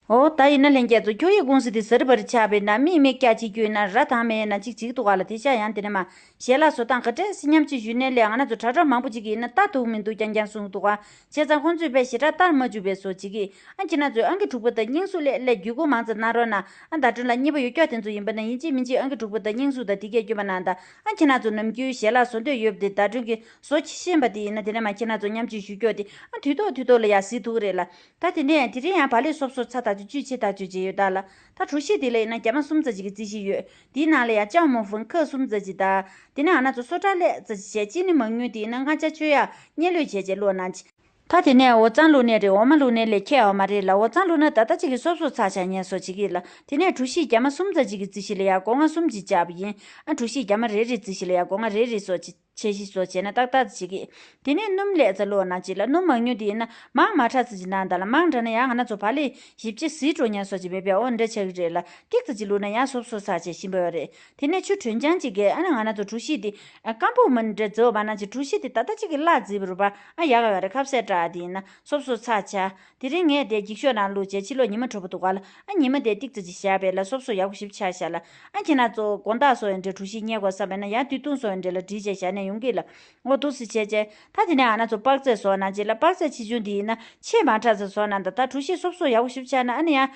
འོ་ད་ཡིན་ན་ལྷན་རྒྱས་ཚོ་ཁྱོ་ཡི་ཀུང་སི་དེ་ཟ་རི་བ་རི་ཆགས་པས་ན་མིག་མིག་སྐྱ་གཅིག་སྐྱོན་ན་ར་དང་མེད་ན་གཅིག་གཅིག་འདུག་ག་ལ། དེ་ཤ་ཡང་དེ་ནས་མ་ཞལ་ལག་བཟོ་སྟངས་ག་འདྲས་སེ་མཉམ་ཅིག་ཞུས་ནས་ལས་ང་རང་ཚོ་དྲ་གྲོགས་མང་པོ་ཅིག་གིས་ཡིན་ན་ལྟ་ཐུབ་མི་འདུག་རྐྱང་རྐྱང་གསུངས་འདུག་ག་བྱས་ཙང་ཁོང་ཚོས་དཔེ་ཞེ་དྲག་ལྟར་མ་བཅུག་པའི་བཟོ་བྱེད་ཀྱི། ཨ་ཁྱེད་རང་ཚོས་ཨང་ཀི་དྲུག་པ་དང་རྙིང་གཟུགས་སླེབས་སླེབས་བརྒྱུད་སྐུར་མང་ཙམ་གནང་རོགས་གནང་། ཨ་བརྡ་སྤྲོད་ལ་གཉིས་པ་ཡོད་སྐྱོ་དེ་ཚོ་ཡིན་པ་ན་ཡིན་གཅིག་མིན་གཅིག་ཨང་ཀི་དྲུག་པ་དང་རྙིང་གཟུགས་དང་དེ་གས་བསྐྱོན་པ་གནང་དང་། ཨ་ཁྱེད་རང་ཚོ་ནམ་རྒྱུན་ཞལ་ལག་བཟོ་འདོད་ཡོད་པ་དེ་བརྡ་སྤྲོད་ཀྱི་བཟོ་ཤེས་པ་དེ་ཡིན་ན་དེ་ནས་མ་ཁྱེད་རང་ཚོ་མཉམ་སྤྱོད་ཞུ་སྐྱོ་དེ་ཨ་དུས་ཐོག་དུས་ཐོག་ལ་ཡ་གཟིགས་ཐུབ་ཀྱི་རེད་ལ། ད་དེ་ནས་དེ་རིང་ཡང་བག་ལེབ་སོབ་སོབ་ཚ་ཐག་ཆོད་བཅུད་ཆེ་ཐག་ཆོད་བྱས་ཡོད་ད་ལ། ད་གྲོ་ཞིབ་དེ་ལ་ཡིན་ན་རྒྱ་མ་གསུམ་ཙམ་ཅིག་གི་རྩིས་གཞི་ཡོད། དེའི་ནང་ལ་ཡང་ཅའོ་མོ་ཧྥིན་ཁ་གསུམ་ཙམ་ཅིག་དང་། དེ་ནས་ང་རང་ཚོ་སོ་ཊ་ལེ་ཙམ་ཅིག་བྱས་ཅི་ནི་མང་ཉུང་དེ་ཡིན་ན་མངར་ཆ་ཆོད་ཡ་གཉན་ལོས་བྱས་བྱས་བླུགས་གནང་ཅི། ད་དེ་ནས་འོ་རྩང་བླུགས་ནས་རེད། འོ་མ་བླུགས་ནས་ལས་ཁྱད་ཡོད་མ་རེད་ལ། འོ་རྩང་བླུགས་ན་ད་ལྟ་ཅིག་གི་སོབ་སོབ་ཚ་ཆ་ཉན་སོ་བྱེད་ཀྱི་ལ། དེ་ནས་གྲོ་ཞིབ་རྒྱ་མ་གསུམ་ཙམ་ཅིག་གི་རྩིས་གཞི་ལ་ཡ་སྒོ་ང་གསུམ་ཅིག་བཅག་པ་ཡིན། ཨ་གྲོ་ཞིབ་རྒྱ་མ་རེ་རེ་རྩིས་གཞི་ལ་ཡ་སྒོ་ང་རེ་རེ་སོ་ཅིག་ཆས་གཞི་བཟོ་བྱས་ན་ཏག་ཏག་བྱེད་ཀྱི། དེ་ནས་སྣུམ་ལེ་ཙམ་བླུགས་གནང་ཅིག་ལ། སྣུམ་མང་ཉུང་དེ་ཡིན་ན་མང་མ་དྲག་ཙམ་ཅིག་གནང་དང་ལ། མང་དྲགས་ན་ཡང་ང་རང་ཚོ་བག་ལེབ་ཞིབ་ཆ་ཟིལ་འགྲོ་ཉན་སོ་ཅིག་མེད་པས་འོ་འདྲ་ཆགས་ཀྱི་རེད་ལ། ཏིག་ཙམ་ཅིག་བླུགས་ན་ཡང་སོབ་སོབ་ཚ་བྱས་ཞིམ་པོ་ཡོད་རེད། དེ་ནས་ཆུ་དྲོན་ཆང་ཅིག་གིས་ཨ་ནི་ང་རང་ཚོ་གྲོ་ཞིབ་དེ་ཨ་སྐམ་པོ་མིན་འདྲ་བཟོ་བ་ན་ཅིག་གྲོ་ཞིབ་དེ་ད་ལྟ་ཅིག་གི་སླ་བརྫིས་པ་རུ་བ་ཨ་ཡག་ཡོད་རེད། ཁ་ཟས་དྲགས་དེ་ཡིན་ན་སོབ་སོབ་ཚ་ཆ། དེ་རིང་ངས་དེ་འགྱིག་ཤོག་ནང་བླུགས་བྱས་ཕྱི་ལོགས་ཉི་མ་དྲོ་པོ་འདུག་ག་ལ། ཨ་ཉི་མ་དེ་ཏིག་ཙམ་ཅིག་བཞག་པས་ལ་སོབ་སོབ་ཡག་པོ་ཞིབ་ཆགས་ཤག་ལ། ཨ་ཁྱེད་རང་ཚོ་དགོང་དག་སོགས་ཡིན་འདྲ་གྲོ་ཞིབ་རྙེད་དགོས་བསམ་པས་ན་ཡང་དུས་ཐུང་སོགས་ཡིན་འདྲ་ལ་བསྒྲིལ་བྱས་བཞག་ནས་ཡོང་གི་ལ། འོ་འདུག་སེ་བྱས་བྱས་ད་དེ་ནས་ང་རང་ཚོ་པག་ཙེ་བཟོ་ན་ཅིག་ལ། པག་ཙེ་ཆེ་ཆུང་དེ་ཡིན་ན་ཆེས་མ་དྲགས་ཙམ་བཟོ་ན་ད་ད་གྲོ་ཞིབ་སོབ་སོབ་ཡག་པོ་ཞིབ་ཆགས་ན་ཨ་ནི་ཡང་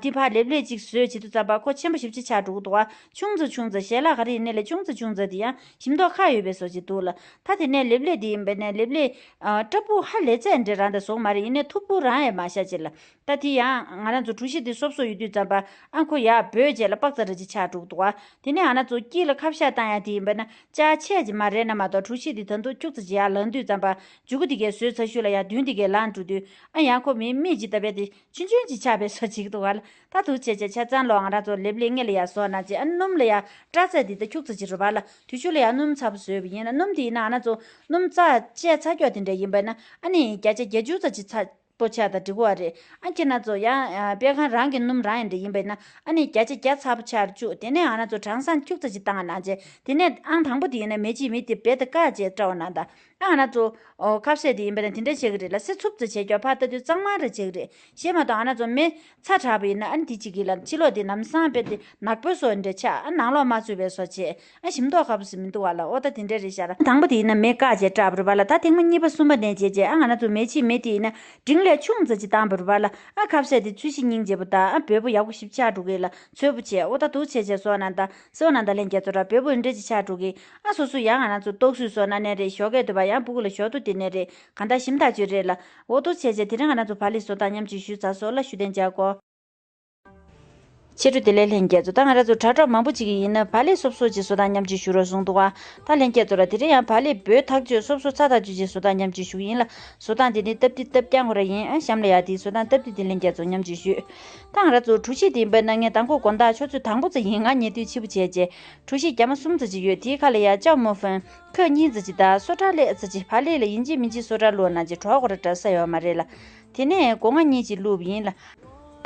དེ་ཕར་ལེབ་ལེབ་ཅིག་བཟོས་བྱེད་དུས་ཙམ་པ་ཁོ་ཆེན་པོ་ཞིབ་ཆ་ཆགས་འགྲོ་གི་འདུག་བ། ཆུང་ཙམ་ཆུང་ཙམ་ཞལ་ལག་ག་རེ་ཡིན་ནའི་ལས་ཆུང་ཙམ་ཆུང་ཙམ་དེ་ཡང་ཞིམ་མདོག་ཁ་ཡོད་པའི་བཟོ་ཅིག་འདུག་ལ། ད་དེ་ནས་ལེབ་ལེབ་དེ་ཡིན་པས་ནས་ལེབ་ལེབ། ཨ་སྲབ་པོ་ཧ་ལས་ཚད་འདྲ་རང་དང་བཟོ་མ་རེད། ཡིན་ནའི་མཐུག་པོ་རང་ཡང་མ་བཞག་ཅིག་ལ། ད་དེ་ཡང་ང་རང་ཚོ་གྲོ་ཞིབ་དེ་སོབ་སོབ་ཡོད་དུས་ཙམ་པ་ཨ་ཁོ་ཡར་བོས་རྗེས་ལ་པག་ཙེ་ར་ཅིག་ཆགས་འགྲོ་གི་འདུག་བ། དེ་ནས་ང་རང་ཚོ་དཀྱིལ་ལ་ཁ་བཤད་བཏང་ཡ་དེ་ཡིན་པས་ན་ལྕགས་ཆས་ཅིག་མ་རེད་ན་མ་གཏོགས་གྲོ་ཞིབ་དེ་ད་དུང་ཁྱུག་ཙམ་ཅིག་ཡར་ལངས་དུས་ཙམ་པ་མཇུག་གུ་དེ་གས་བཟོས་ཚར་ཤུལ་ལ་ཡར་མདུན་དེ་གས་ལངས་འགྲོ་དུས་ཨ་ཡང་ཁོ་མི་མིག་ཅིག་ལྟ་བས་དེ་ཆུང་ཆུང་ཅིག་ཆགས་པའི་བཟོ་ཅིག་འདུག་བ་ལ། ད་དུ་བྱས་བྱས་ཆ་ཚང་ལོ་ང་རང་ཚོ་ལེབ་ལེབ་སྔོན་ལ་ཡར་བཟོ་ན་ཅིག་ཨ་སྣུམ་ལ་ཡར་སྐྲ་རྩེ་དེ་ད་ཁྱུག་ཙམ་ཅིག་རེད་བ་ལ། དུས་ཆུ་ལ་ཡང་སྣུམ་ཚ་པོ་བཟོས་པ་ཡིན་ན་སྣུམ་དེ་ཡིན་ན་ང་རང་ཚོ་སྣུམ་རྩ་བཅད་ཚ་སྐྱོ་དེ་འདྲ་ཡིན་པས་ན་ཨ་ནི་བརྒྱ་ཆ་བརྒྱད་ཅུ་ཙམ་ཅིག་ཚ་པོ་ཆགས་དང་འགྲིག་གི་རེད། ཨ་ཁྱེད་རང་ཚོ་ཡང་དཔེ་ཁང་རང་གི་སྣུམ་རང་ཡིན་འདྲ་ཡིན་པས་ན་ཨ་ནི་བརྒྱ་ཆ་བརྒྱ་ཚ་པོ་ཆགས་བཅུག་དེ་ནས་ང་རང་ཚོ་གྲང་སང་ཁྱུག་ཙམ་ཅིག་བཏང་གནང་བྱས་དེ་ནས་ཨང་དང་པོ་དེ་ཡིན་ན་མེ་ལྕེ་མེ་དེ་རྦད་དེ་བཀག་བྱས་སྐྲ་བ་ན་ད་ ཨ་ང་ཚོ་ཨོ་ཁ་ཟས་དེ་ཡིན་པ་ན་དེ་འདྲ་བྱེད་ཀྱི་རེད་ལ། སེ་འཚུབ་ཙམ་བྱས་ཀྱང་ཕར་ལྟ་དུས་གཙང་མ་རེ་བྱེད་ཀྱི་རེད། གཞན་མ་གཏོགས་ཨ་ང་ཚོ་མེ་ཚ་དྲགས་པ་ཡིན་ན་ཨ་ནི་དེ་བྱེད་ཀྱི་ལ། ཕྱི་ལོགས་དེ་ལམ་སང་རྦད་དེ་ནག་པོ་བཟོ་འདྲ་ཆགས། ཨ་ནང་ལོགས་མ་ཚུད་པའི་བཟོ་བྱས། ཨ་ཞིམ་མདོག་ཁ་པོ་ཞིག་མི་འདུག་བ་ལ། ཨོ་ད་དེ་འདྲ་རེད་ཤག་ལ། དང་པོ་དེ་ཡིན་ན་མེ་བཀག་བྱས་སྐྲག་པ་རེད་པ་ལ། ད་ཐེངས་མ་གཉིས་པ་གསུམ་པ་ནས་བྱས་བྱས་ཨ་ང་ཚོ་མེ་ཕྱེད་མེ་དེ་ཡིན་ན་འབྲིང་ལས་ཆུང་ཙམ་ཅིག་བཏང་པ་རེད་པ་ལ། ཨ་ཁ་ཟས་དེ་ཚོས་གཞི་སྙིང་རྗེ་པོ་དང་ཨ་བོད་པོ་ཡག་པོ་ཞིབ་ཆགས་འགྲོ་གི་ལ། ཚོས་པོ་བྱས། ཨོ་ད་འདུག་བྱས་བྱས་བཟོ་ན་ད་སེ་འོ་ན་ད་ལྷན་རྒྱས་ཚོ་ར་བོད་པོ་འདྲ་ཅིག་ཆགས་འགྲོ་གི། ཨ་སོ་སོ་ཡང་ང་ཚོ་ཏོག་སུས་བཟོ་ན་ནས་རེད། ཞོགས་ཀས་དུ་བ་ཡང་སྤུ་གུ་ལ་ཞོགས་དུ་དེ་ནས་རེད། གང་ལྟར་ཞིམ་ཐག་ཆོད་རེད་ལ། འོ་འདུག་བྱས་བྱས་དེ་རིང་ང་ཚོ་བག་ལེབ་བཟོ་སྟངས་མཉམ་གཅིག་ཞུས་ཚར་སོང་ལ། ཞུ་དན་བྱ་གོ། ཆེ་ཕྲུག་དེ་ལས་ལྷན་རྒྱས་ཚོ། ད་ང་ར་ཚོ་དྲ་གྲོགས་མང་པོ་ཅིག་གིས་ཡིན་ན་བག་ལེབ་སོབ་སོབ་ཅིག་བཟོ་སྟངས་མཉམ་གཅིག་ཞུ་རོགས་གསུངས་འདུག་བ། ད་ལྷན་རྒྱས་ཚོ་ལ་དེ་རིང་ཡང་བག་ལེབ་འབོལ་ཐག་ཆོད་སོབ་སོབ་ཚ་ཐག་ཆོད་ཅིག་བཟོ་སྟངས་མཉམ་གཅིག་ཞུ་གི་ཡིན་ལ། བཟོ་སྟངས་དེ་ནི་སྟབས་བདེ་སྟབས་རྐྱང་ཁོ་ར་ཡིན། ཨ་གཤམ་ལ་ཡ་དེའི་བཟོ་སྟངས་སྟབས་བདེ་དེ་ལྷན་རྒྱས་ཚོ་མཉམ་གཅིག་ཞུས། ད་ང་ར་ཚོ་གྲོ་ཞིབ་དེ་ཡིན་པ་ན་ངས་དང་པོ་དགོང་དག་ཆུ་ཚོད་དང་པོ་ཙམ་ཡིན། ང་ཉལ་དུས་ཕྱི་པོ་བྱས་རྗེས་གྲོ་ཞིབ་རྒྱ་མ་གསུམ་ཙམ་ཅིག་ཡོད། དེའི་ཁ་ལ་ཡ་ཅའོ་མོ་ཧྥན་ཁོག་གཉིས་ཙམ་ཅིག་དང་སོ་ཊ་ལེ་ཙམ་ཅིག་བག་ལེབ་ལ་ཡིན་གཅིག་མིན་གཅིག་སོ་ཊ་བླུགས་ན་ཅིག་གྲོགས་ཁོ་ར་འདྲ་ས་ཡོད་མ་རེད་ལ། དེ་ནས་སྒོ་ང་གཉིས་ཅིག་བླུགས་པ་ཡིན་ལ།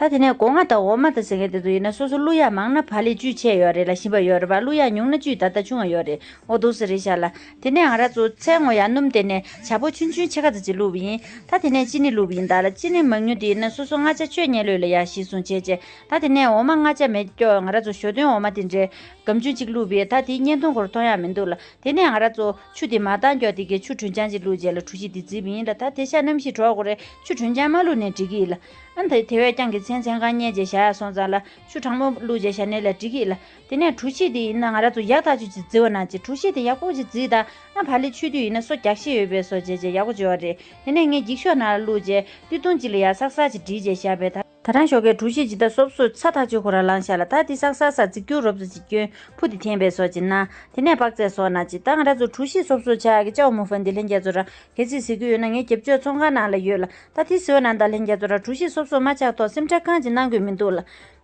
ད་དེ་ནས་སྒོ་ང་དང་འོ་མ་དང་ཟེར་མཁན་དེ་ཚོ་ཡིན་ན་སོ་སོ་བླུགས་ཡག་མང་ན་བག་ལེབ་བཅུད་ཆེ་ཡོད་རེད་ལ། ཞིམ་པ་ཡོད་རེད་པ། བླུགས་ཡག་ཉུང་ན་བཅུད་ད་ལྟ་ཆུང་བ་ཡོད་རེད། འོ་འདུག་སེ་རེད་ཤག་ལ། དེ་ནས་ང་ར་ཚོ་ཚལ་སྔོ་ཡང་སྣུམ་དེ་ནས་བྱ་ཕོ་ཆུང་ཆུང་ཕྱེད་ཀ་ཙམ་ཅིག་བླུགས་པ་ཡིན། ད་དེ་ནས་ཅི་ནི་བླུགས་པ་ཡིན་ད་ལ། ཅི་ནི་མང་ཉུང་དེ་ཡིན་ན་སོ་སོ་མངར་ཆ་ཁྱོད་མཉེས་ལོས་ལ་ཡག་ཤེས་གསུངས་བྱས་བྱས། ད་དེ་ནས་འོ་མ་མངར་ཆ་མེད་ཀྱོག་ང་ར་ཚོ་ཞོ་སྟོན་འོ་མ་དེ་འདྲའི་སྒམ་ཆུང་གཅིག་བླུགས་པས་ད་དེའི་བརྙན་ཐུང་སྐོར་མཐོང་ཡག་མི་འདུག་ལ། དེ་ནས་ང་ར་ཚོ་ཆུ་དེ་མ་བཏང་ཀྱོག་དེ་གའི་ཆུ་དྲོན་ཆང་ཅིག་བླུགས་རྗེས་ལ་གྲོ་ཞིབ་དེ་བརྫིས་པ་ཡིན་ལ། ད་དེ་ཤ་གནམ་གཤིས་གྲོགས་ཁོ་རེ་ཆུ་དྲོན་ཆང་མ་བླུགས་ནས་འགྲིག་གི་ཡིན་ལ། ཨ་ད་དེ་བས་ཀྱང་གི་མཚན་མཚན་གང་རྙེད་རྗེས་བཞག་ཡག་སོང་ཙང་ལ་ཆུ་གྲང་མོ་བླུགས་རྗེས་བཞག་ནས་ལ་འགྲིག་གི་ཡིན་ལ། དེ་ནས་གྲོ་ཞིབ་དེ་ཡིན་ན་ང་ར་ཚོ་ཡག་ཐག་ཆོད་ཅིག་བརྫི་བ་ན་ཅིག་གྲོ་ཞིབ་དེ་ཡག་པོ་ཅིག་བརྫིས་ད། ཨ་བག་ལེབ་མཆོད་དུས་ཡིན་ན་སོ་རྒྱག་ཤེས་ཡོད་པའི་བཟོ་བྱས་བྱས་ཡག་པོ་བྱེད་པ་རེད། དེ་ནས་ངས་འགྱིག་ཤོག་ནང་ལ་བླུགས་རྗེས་ཏི་ཏུང་ཅིག་ལ་ཡ་སག་སག་ཅིག་བསྒྲིལ་རྗེས་བཞག་པས་ད། ད་རང་ཞོགས་ཀས་གྲོ་ཞིབ་ཅིག་ད་སོབ་སོབ་ཚ་ཐག་ཆོད་ཁོ་ར་ལངས་ཤག་ལ། ད་དེ་སག་སག་ས་རྫིག་རྒྱུ་རོབ་ཙམ་ཅིག་སྐྱོན་ཕུ་དེ་འཐེན་པའི་བཟོ་ཅིག་ན། དེ་ནས་པག་ཚལ་བཟོ་ན་ཅིག་ད་ང་ར་ཚོ་གྲོ་ཞིབ་སོབ་སོབ་ཆགས་ཀྱི་ཅའོ་མོ་ཧྥན་དེ་ལྷན་རྒྱས་ཚོ་ར་གལ་སྲིད་ཟེར་གྱི་ཡོད་ན་ངའི་རྒྱབ་ཕྱོགས་ཚོང་ཁང་ནང་ལ་ཡོད་ལ། ད་དེ་ཟེར་བ་ན་ད་ལྷན་རྒྱས་ཚོ་ར་གྲོ་ཞིབ་སོབ་སོབ་མ་ཆགས་ཐོག་སེམས་ཁྲལ་གང་ཅིག་གནང་དགོས་མི་འདུག་ལ།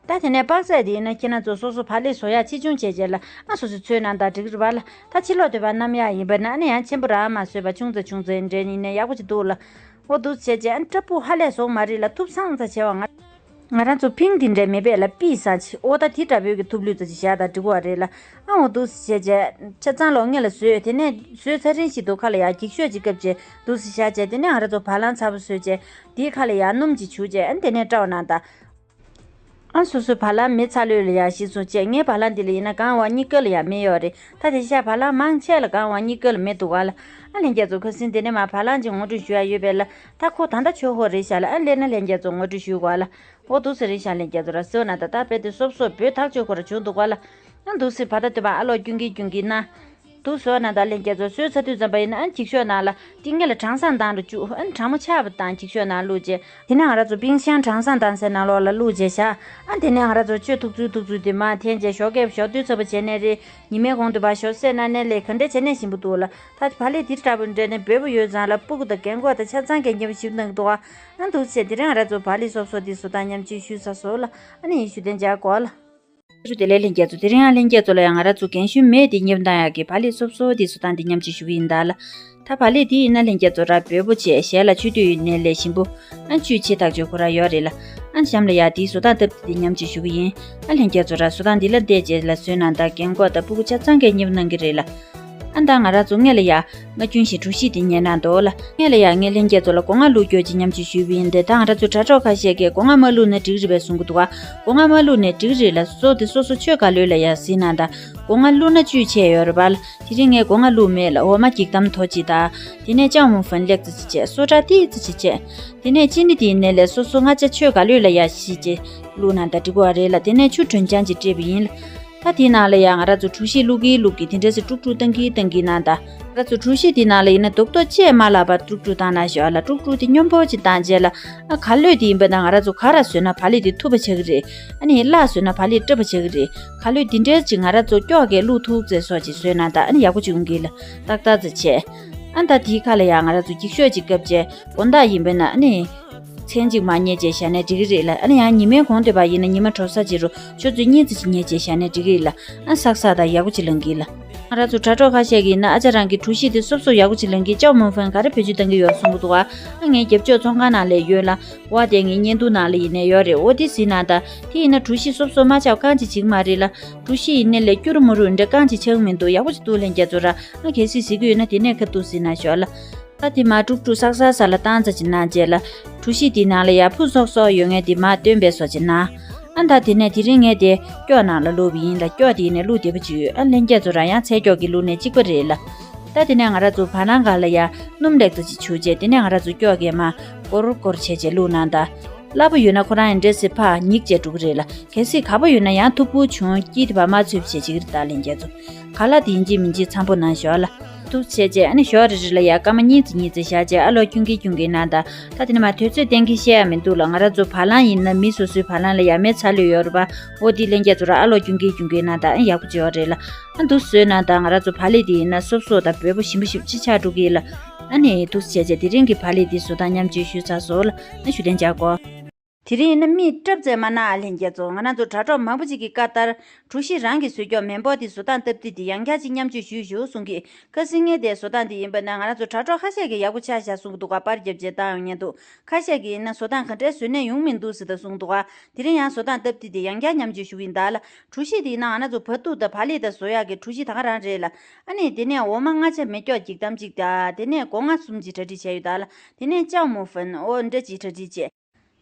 ད་དེ་ནས་པག་ཚལ་དེ་ཡིན་ན་ཁྱེད་རང་ཚོ་སོ་སོ་བག་ལེབ་བཟོ་ཡག་ཆེ་ཆུང་བྱས་རྗེས་ལ་ཨ་སོ་སོའི་ཚོད་ནང་དང་འགྲིག་རེད་པ་ལ། ད་ཕྱི་ལོགས་དེ་བ་བསྣམས་ཡག་ཡིན་པ་ན་ཨ་ནི་ཡང་ཆེན་པོ་རང་མ་བཟོས་པ་ཆུང་ཙག་ཆུང་ཙག་འདྲ་ཡིན་ན་ཡག་པོ་ཅིག་འདུག་ལ། འོ་འདུག་བྱས་རྗེས་ཨ་ནི་སྐྲ་སྤུ་ཧ་ལས་བཟོ་མ་རེད་ལ། ཐུབ་ཚང་ཙག་བྱས་པ་ང་ང་རང་ཚོ་ཕིང་དེ་འདྲ་མེད་པས་ལ་པི་ས་ཅིག་འོ་ད་དེ་འདྲ་བོའི་གི་ཐུབ་ལུས་ཙག་ཅིག་བཞག་ད་འགྲིག་གོ་རེད་ལ། ཨ་འོ་འདུག་བྱས་རྗེས་ཆ་ཚང་ལོ་ངེད་ལ་བཟོས། དེ་ནས་བཟོས་ཚར་རིང་ཞིག་འདུག་ཁ་ལ་ཡ་འགྱིག་ཤོག་ཅིག་བཀབ་རྗེས་འདུག་སེ་བཞག་རྗེས་དེ་ནས་ང་རང་ཚོ་བ་ལང་ཚ་པོ་བཟོས་རྗེས་དེའི་ཁ་ལ་ཡ་སྣུམ་ཅིག་བྱུགས་རྗེས་ཨ་ནི་དེ་ནས་སྐྲ་བ་ནང་ད། ཨ་སོ་སོའི་བ་ལང་མེ་ཚ་ལོས་ལ་ཡག་ཤེས་སོང་བྱས། ངའི་བ་ལང་འདི་ལ་ཡིན་ན་གང་བ་གཉིས་ཀ་ལ་ཡང་མེ་ཡོད་རེད། ད་དེ་ཤ་བ་ལང་མང་ཆེ་ལ་གང་བ་གཉིས་ཀ་ལ་མེ་འདུག་ག་ལ། ཨ་ལྷན་རྒྱས་ཚོ་ཁ་སང་དེ་ནས་མ་བ་ལང་ཅིག་ངོ་སྤྲོད་ཞུ་ཡ་ཡོད་པས་ལ། ད་ཁོ་ད་ལྟ་ཆོས་ཧོ་རེད་ཤག་ལ། ཨ་སླེབས་ན་ལྷན་རྒྱས་ཚོ་ངོ་སྤྲོད་ཞུ་དགོས་ལ། འོ་འདུག་སེ་རེད་ཤག་ལྷན་རྒྱས་ཚོ་ར་སེ་འོ་ན་ད་ད་དཔེ་དེ་སོབ་སོབ་འབོལ་ཐག་ཆོད་ཁོ་ར་བྱུང་འདུག་ག་ལ། ཨ་འདུག་སེ་བ་ད་དུ་བ་ཨ་ལོ་རྒྱུན་གྱི་རྒྱུན་གྱི་ན། དུ་བཟོས་ན་ད་ལྷན་རྒྱས་ཚོ་བཟོས་ཚར་དུས་ཙམ་པ་ཡིན་ན་ཨ་འགྱིག་ཤོག་ནང་ལ་ཏིང་ངེ་ལ་གྲང་སང་བཏང་རུ་བཅུག་ཨ་གྲང་མོ་ཆགས་པ་དང་འགྱིག་ཤོག་ནང་བླུགས་རྗེས། དེ་ནས་ང་ར་ཚོ་པིང་ཤང་གྲང་སང་བཏང་སའི་ནང་ལོགས་ལ་བླུགས་རྗེས་བཞག་ཨ་དེ་ནས་ང་ར་ཚོ་ཆུ་ཐུག་ཚུལ་ཐུག་ཚུལ་དེ་མར་འཐེན་རྗེས་ཞོགས་ཀས་ཞོགས་དུས་ཚ་པོ་བྱས་ནས་རེད། ཉི་མའི་གུང་དུ་བ་ཞོགས་ཟས་ན་ནས་ལས་ག་འདྲ་བྱས་ནས་ཞིམ་པོ་འདུག་ལ། ད་བག་ལེབ་དེ་འདྲ་པོ་འདྲ་ནས་འབོལ་པོ་ཡོད་ཙང་ལ་སྤུ་གུ་དང་རྒན་གོག་དང་ཆ་ཚང་གས་མཉེས་པོ་ཞིམ་གནང་གི་འདུག་ཨ་འདུག་ཟེར་དེ་རིང་ང་ར་ཚོ་བག་ལེབ་སོབ་སོབ་དེ་བཟོ་སྟངས་མཉམ་གཅིག་ཞུས་ཚར་སོང་ལ། ཨ་ནི་ཡིན་ཞུ་དན་འཇགས་གོ་ལ། ཨ་རུ་དེ་ལས་ལྷན་རྒྱས་ཚོ་དེ་རིང་ཡང་ལྷན་རྒྱས་ཚོ་ལ་ཡང་ང་ར་ཚོ་རྒན་གཞོན་མེད་དེ་མཉམ་དང་ཡག་གི་བག་ལེབ་སོབ་སོབ་དེ་བཟོ་སྟངས་དེ་མཉམ་གཅིག་ཞུ་གི་ཡིན་ད་ལ། ད་བག་ལེབ་དེ་ཡིན་ན་ལྷན་རྒྱས་ཚོ་ར་འབོལ་པོ་བྱས་ཞལ་ལ་མཆོད་དུས་ཡིན་ནའི་ལས་ཞིམ་པོ། ཨ་བཅུད་ཆེ་ཐག་ཆོད་ཁོ་ར་ཡོད་རེད་ལ། ཨ་གཤམ་ལ་ཡ་དེའི་བཟོ་སྟངས་སྟབས་བདེ་དེ་མཉམ་གཅིག་ཞུ་གི་ཡིན། ཨ་ལྷན་རྒྱས་ཚོ་ར་བཟོ་སྟངས་འདི་ལ་བལྟས་རྗེས་ལ་བཟོས་ན་ད་རྒན་གོག་དང་སྤུ་གུ་ཆ་ཚང་གས་མཉེས་པོ་གནང་གི་རེད་ལ། ཨ་ད་ང་ར་ཚོ་སྔས་ལ་ཡ་སྔ་རྒྱུན་བཞིན་གྲོ་ཞིབ་དེ་ཉན་གནང་འདུག་ལ། སྔས་ལ་ཡ་ངས་ལྷན་རྒྱས་ཚོ་ལ་སྒོ་ང་བླུགས་རྒྱུ་ཅིག་མཉམ་གཅིག་ཞུས་པ་ཡིན་ཏེ། ད་ང་ར་ཚོ་དྲ་གྲོགས་ཁ་ཤས་ཀས་སྒོ་ང་མ་བླུགས་ན་འགྲིག་རེད་པས་གསུང་གི་འདུག་ག་སྒོ་ང་མ་བླུགས་ནས་འགྲིག་རེད་ལ། སོ་དེ་སོ་སོ་ཆོས་ག་ལོས་ལ་ཡ་གཟིགས་གནང་ད། སྒོ་ང་བླུགས་ན་བཅུད་ཆེ་ཡོད་རེད་པ་ལ། དེ་རིང་ངས་སྒོ་ང་བླུགས་མེད་ལ། འོ་མ་འགྱིག་དམ་དོ་ཅིག་དང་། དེ་ནས་ལྕང་མོ་ཧྥན་ལེགས་ཙི་ཅིག་བྱས། སོ་ཊ་ཏིག་ཙི་ཅིག་བྱས། དེ་ནས་ཅི་ནི་དེའི་ནས་ལས་སོ་སོ་སྔ་ཆ་ཆོས་ག་ལོས་ལ་ཡ་ཤི་ཅེ་བླུགས་ན་ད་འགྲིག་གོ་རེད་ལ། དེ་ནས་ཆུ་དྲོན་ཆང་ཅིག་སྤྲད་པ་ཡིན་ལ། ད་དེའི་ནང་ལ་ཡ་ང་ར་ཚོ་གྲོ་ཞིབ་བླུག་གི་བླུག་གི་དེ་འདྲ་སེ་དཀྲུག་དཀྲུག་བཏང་གི་བཏང་གི་ན་ད། ང་ར་ཚོ་གྲོ་ཞིབ་དེའི་ནང་ལ་ཡིན་ན་རྡོག་རྡོག་བཅས་མ་ལབ་པར་དཀྲུག་དཀྲུག་བཏང་ན་ཞོག་ལ། དཀྲུག་དཀྲུག་དེ་སྙོམས་པོ་ཅིག་བཏང་རྗེས་ལ། ཨ་ག་ལོས་དེ་ཡིན་པ་ན་ང་ར་ཚོ་ག་ར་བཟོས་ན་བག་ལེབ་དེ་ཐུབ་པ་ཆགས་ཀྱི་རེད། ཨ་ནི་སླ་བཟོས་ན་བག་ལེབ་སྐྲག་པ་ཆགས་ཀྱི་རེད། ག་ལོས་དེ་འདྲའི་ཅིག་ང་ར་ཚོ་ཀྱོག་གས་བླུག་ཐུབ་ཙེ་སོགས་ཅིག་བཟོས་ན་ད་ཨ་ནི་ཡག་པོ་ཅིག་ཡོང་གི་ལ། ཏག་ཏག་ཙེ་བྱས། ཨ་ད་དེའི་ཁ་ལ་ཡང་ང་ར་ཚོ་འགྱིག་ཤོག་ཅིག་བཀབ་བྱས་དགོང་དག་ཡིན་པས་ན་ཨ་ནི། མཚན་གཅིག་མ་ཉལ་བྱས་བཞག་ནས་འགྲིག་གི་རེད་ལ། ཨ་ནི་ཡང་ཉི་མའི་གུང་དེ་བ་ཡིན་ན་ཉི་མ་དྲོ་ས་ཅིག་རུ་ཆུ་ཚོད་གཉིས་ཙམ་ཅིག་ཉལ་བྱས་བཞག་ནས་འགྲིག་གི་རེད་ལ། ཨ་སག་སག་དང་ཡག་པོ་ཅིག་ལངས་གི་ལ། ང་རང་ཚོ་དྲ་གྲོགས་ཁ་ཤས་ཀྱིས་ན་ཨ་ཅག་རང་གི་གྲུ་བཞི་དེ་སོབ་སོབ་ཡག་པོ་ཅིག་ལེན་གྱི་ཅའོ་མུན་ཧྥན་ག་རེ་བེད་སྤྱོད་གཏང་གི་ཡོད་གསུང་གི་འདུག་ཨ། ཨ་ངའི་རྒྱབ་ཕྱོགས་ཚོང་ཁང་ནང་ལ་ཡོད་ལ། འོ་དེ་ངའི་བརྙན་ཐུང་ནང་ལ་ཡིན་ནའི་ཡོད་རེད། འོ་དེ་གཟིགས་ན་ད། དེ་ཡིན་ན་གྲུ་བཞི་སོབ་སོབ་མ་ཆགས་རྐང་གཅིག་བྱེད་ཀྱི་མ་རེད་ལ། གྲུ་བཞི་ཡིན་ནའི་ལས་སྐྱུ་རུ་མུ་རུ་འདྲ་རྐང་གཅིག་ཆགས་ཀྱི་མི་འདུག་ཡག་པོ་ཅིག་འདུག་ལྷན་རྒྱས་ཚོ་ར། ཨ་གལ་སྲིད་གཟིགས་ཀྱི་ཡོད་ན་དེ་ནས་ཁ་ཐུག་གཟིགས་ན་ཤོག་ལ། ད་དེ་མ་དཀྲུག་དཀྲུག་སག་སག་ས་ལ་བཏང་ཙམ་ཅིག་གནང་རྗེས་ལ། གྲུ་བཞི་དེའི་ནང་ལ་ཡ་ཕུ་སོག་སོག་ཡོད་མཁན་དེ་མར་བཏོན་པའི་བཟོ་ཅིག་གནང་། ཨ་ད་དེ་ནས་དེ་རིང་ངས་དེ་སྐྱོགས་ནང་ལ་བླུགས་པ་ཡིན་ལ། སྐྱོགས་དེ་ཡིན་ནས་བླུགས་བདེ་པོ་ཅིག་ཡོད། ཨ་ལྷན་རྒྱས་ཚོ་རང་ཡང་ཚད་སྐྱོགས་ཀྱིས་བླུགས་ནས་གཅིག་པ་རེད་ལ། ད་དེ་ནས་ང་རང་ཚོ་བ་ལང་སྒང་ལ་ཡ་སྣུམ་ལེགས་ཙམ་ཅིག་བྱུགས་རྗེས་དེ་ནས་ང་རང་ཚོ་སྐྱོགས་ཀྱིས་མར་སྒོར་སྒོར་བྱས་རྗེས་བླུགས་གནང་ད། སླ་པོ་ཡོད་ན་ཁོ་རང་ཡང་འདྲེ་སི་ཕར་སྙིགས་བྱས་འགྲོ་གི་རེད་ལ། གལ་སྲིད་ག་པ་ཡོད་ན་ཡང་ཐུག་པོ་བྱུང་དཀྱིལ་དེ་བ་མ་ཚུད་བྱས་བྱེད་ཀྱི་རེད། ད་ལྷན་རྒྱས་ཚོ་ག་ལ་དེ་ཡིན་གཅིག་མིན་གཅིག་འཚམ་པོ་གནང་ཞོར་ལ། འདུག་བྱས་རྗེས་ཨ་ནི་ཞོར་རེ་རེ་ལ་ཡ་སྐར་མ་གཉིས་ཙམ་གཉིས་ཙམ་བཞག་རྗེས་ཨ་ལོ་ཁྱུང་གིས་ཁྱུང་གིས་གནང་ད། ད་དེ་ནི་མ་དུས་ཚོད་གཏན་འཁེལ་བཤད་ཡ་མི་འདུག་ལ། ང་རང་ཚོ་བ་ལང་ཡིན་ན་མི་སོ་སོའི་བ་ལང་ལ་ཡ་མེ་ཚ་ལོས་ཡོད་རེད་པ། འོ་དེ་ལྷན་རྒྱས་ཚོ་ར་ཨ་ལོ་ཁྱུང་གིས་ཁྱུང་གིས་གནང་ད། ཨ་ཡག་པོ་བྱས་ཡོད་རེད་ལ། ཨ་འདུག་བཟོས་གནང་ད། ང་རང་ཚོ་བག་ལེབ་དེ་ཡིན་ན་སོབ་སོབ་དང་འབེལ་པོ་ཞིམ་པོ་ཞིབ་ཅིག་ཆགས་འགྲོ་གི་ལ། ཨ་ནི་འདུག་བྱས་རྗེས་དེ་རིང་གི་བག་ལེབ་དེ་བཟོ་སྟངས་མཉམ་སྤྱོད་ཞུས་ཚར་སོང་ལ། ཨ་ཞུ་དན་ཅག་གོ། དེ་རིང་ཡིན་ན་མིས་སྐྲ་བཙེམ་མ་གནང་ཨ་ལྷན་རྒྱས་ཚོ། ང་རང་ཚོ་དྲ་གྲོགས་མང་པོ་ཅིག་གིས་བཀའ་ལྟར་གྲུ་བཞི་རང་གིས་བཟོས་ཀྱོག་མེ་འབོག་དེ་བཟོ་སྟངས་སྟབས་བདེ་དེ་ཡང་བསྐྱར་ཅིག་མཉམ་སྤྱོད་ཞུས་ཞུ་གསུང་གི། ཁ་སང་ངས་དེ་བཟོ་སྟངས་དེ་ཡིན་པ་ན་ང་རང་ཚོ་དྲ་གྲོགས་ཁ་ཤས་ཀྱིས་ཡག་པོ་ཆགས་ཤག་གསུང་གི་འདུག་ག། པར་རྒྱབ་བྱས་བཏང་ཡོང་ཉན་འདུག། ཁ་ཤས་ཀྱིས་ཡིན་ན་བཟོ་སྟངས་ག་འདྲས་བཟོས་ནས་ཡོང་མི་འདུག་ཟེར་ད་གསུང་གི་འདུག་ག། དེ་རིང་ཡང་བཟོ་སྟངས་སྟབས་བདེ་དེ་ཡང་བསྐྱར་མཉམ་སྤྱོད་ཞུ་གི་ཡིན་ད་ལ། གྲུ་བཞི་དེ་ཡིན་ན་ང་རང་ཚོ་བ་ཏུ་དང་བག་ལེབ་དང་བཟོ་ཡག་གི་གྲུ་བཞི་ད་ག་རང་རེད་ལ། ཨ་ནི་དེ་ནས་འོ་མ་མངར་ཆ་མེ་སྐྱོགས་འགྱིག་དམ་གཅིག་དང་དེ་ནས་སྒོ་ང་གསུམ་གྱི་གྲ་སྒྲིག་བྱས་ཡོད་ད་ལ། དེ་ནས་ཅའོ་མུན་ཧྥན་འོ་འདྲ་གཅིག་གྲ་སྒྲིག་བྱས།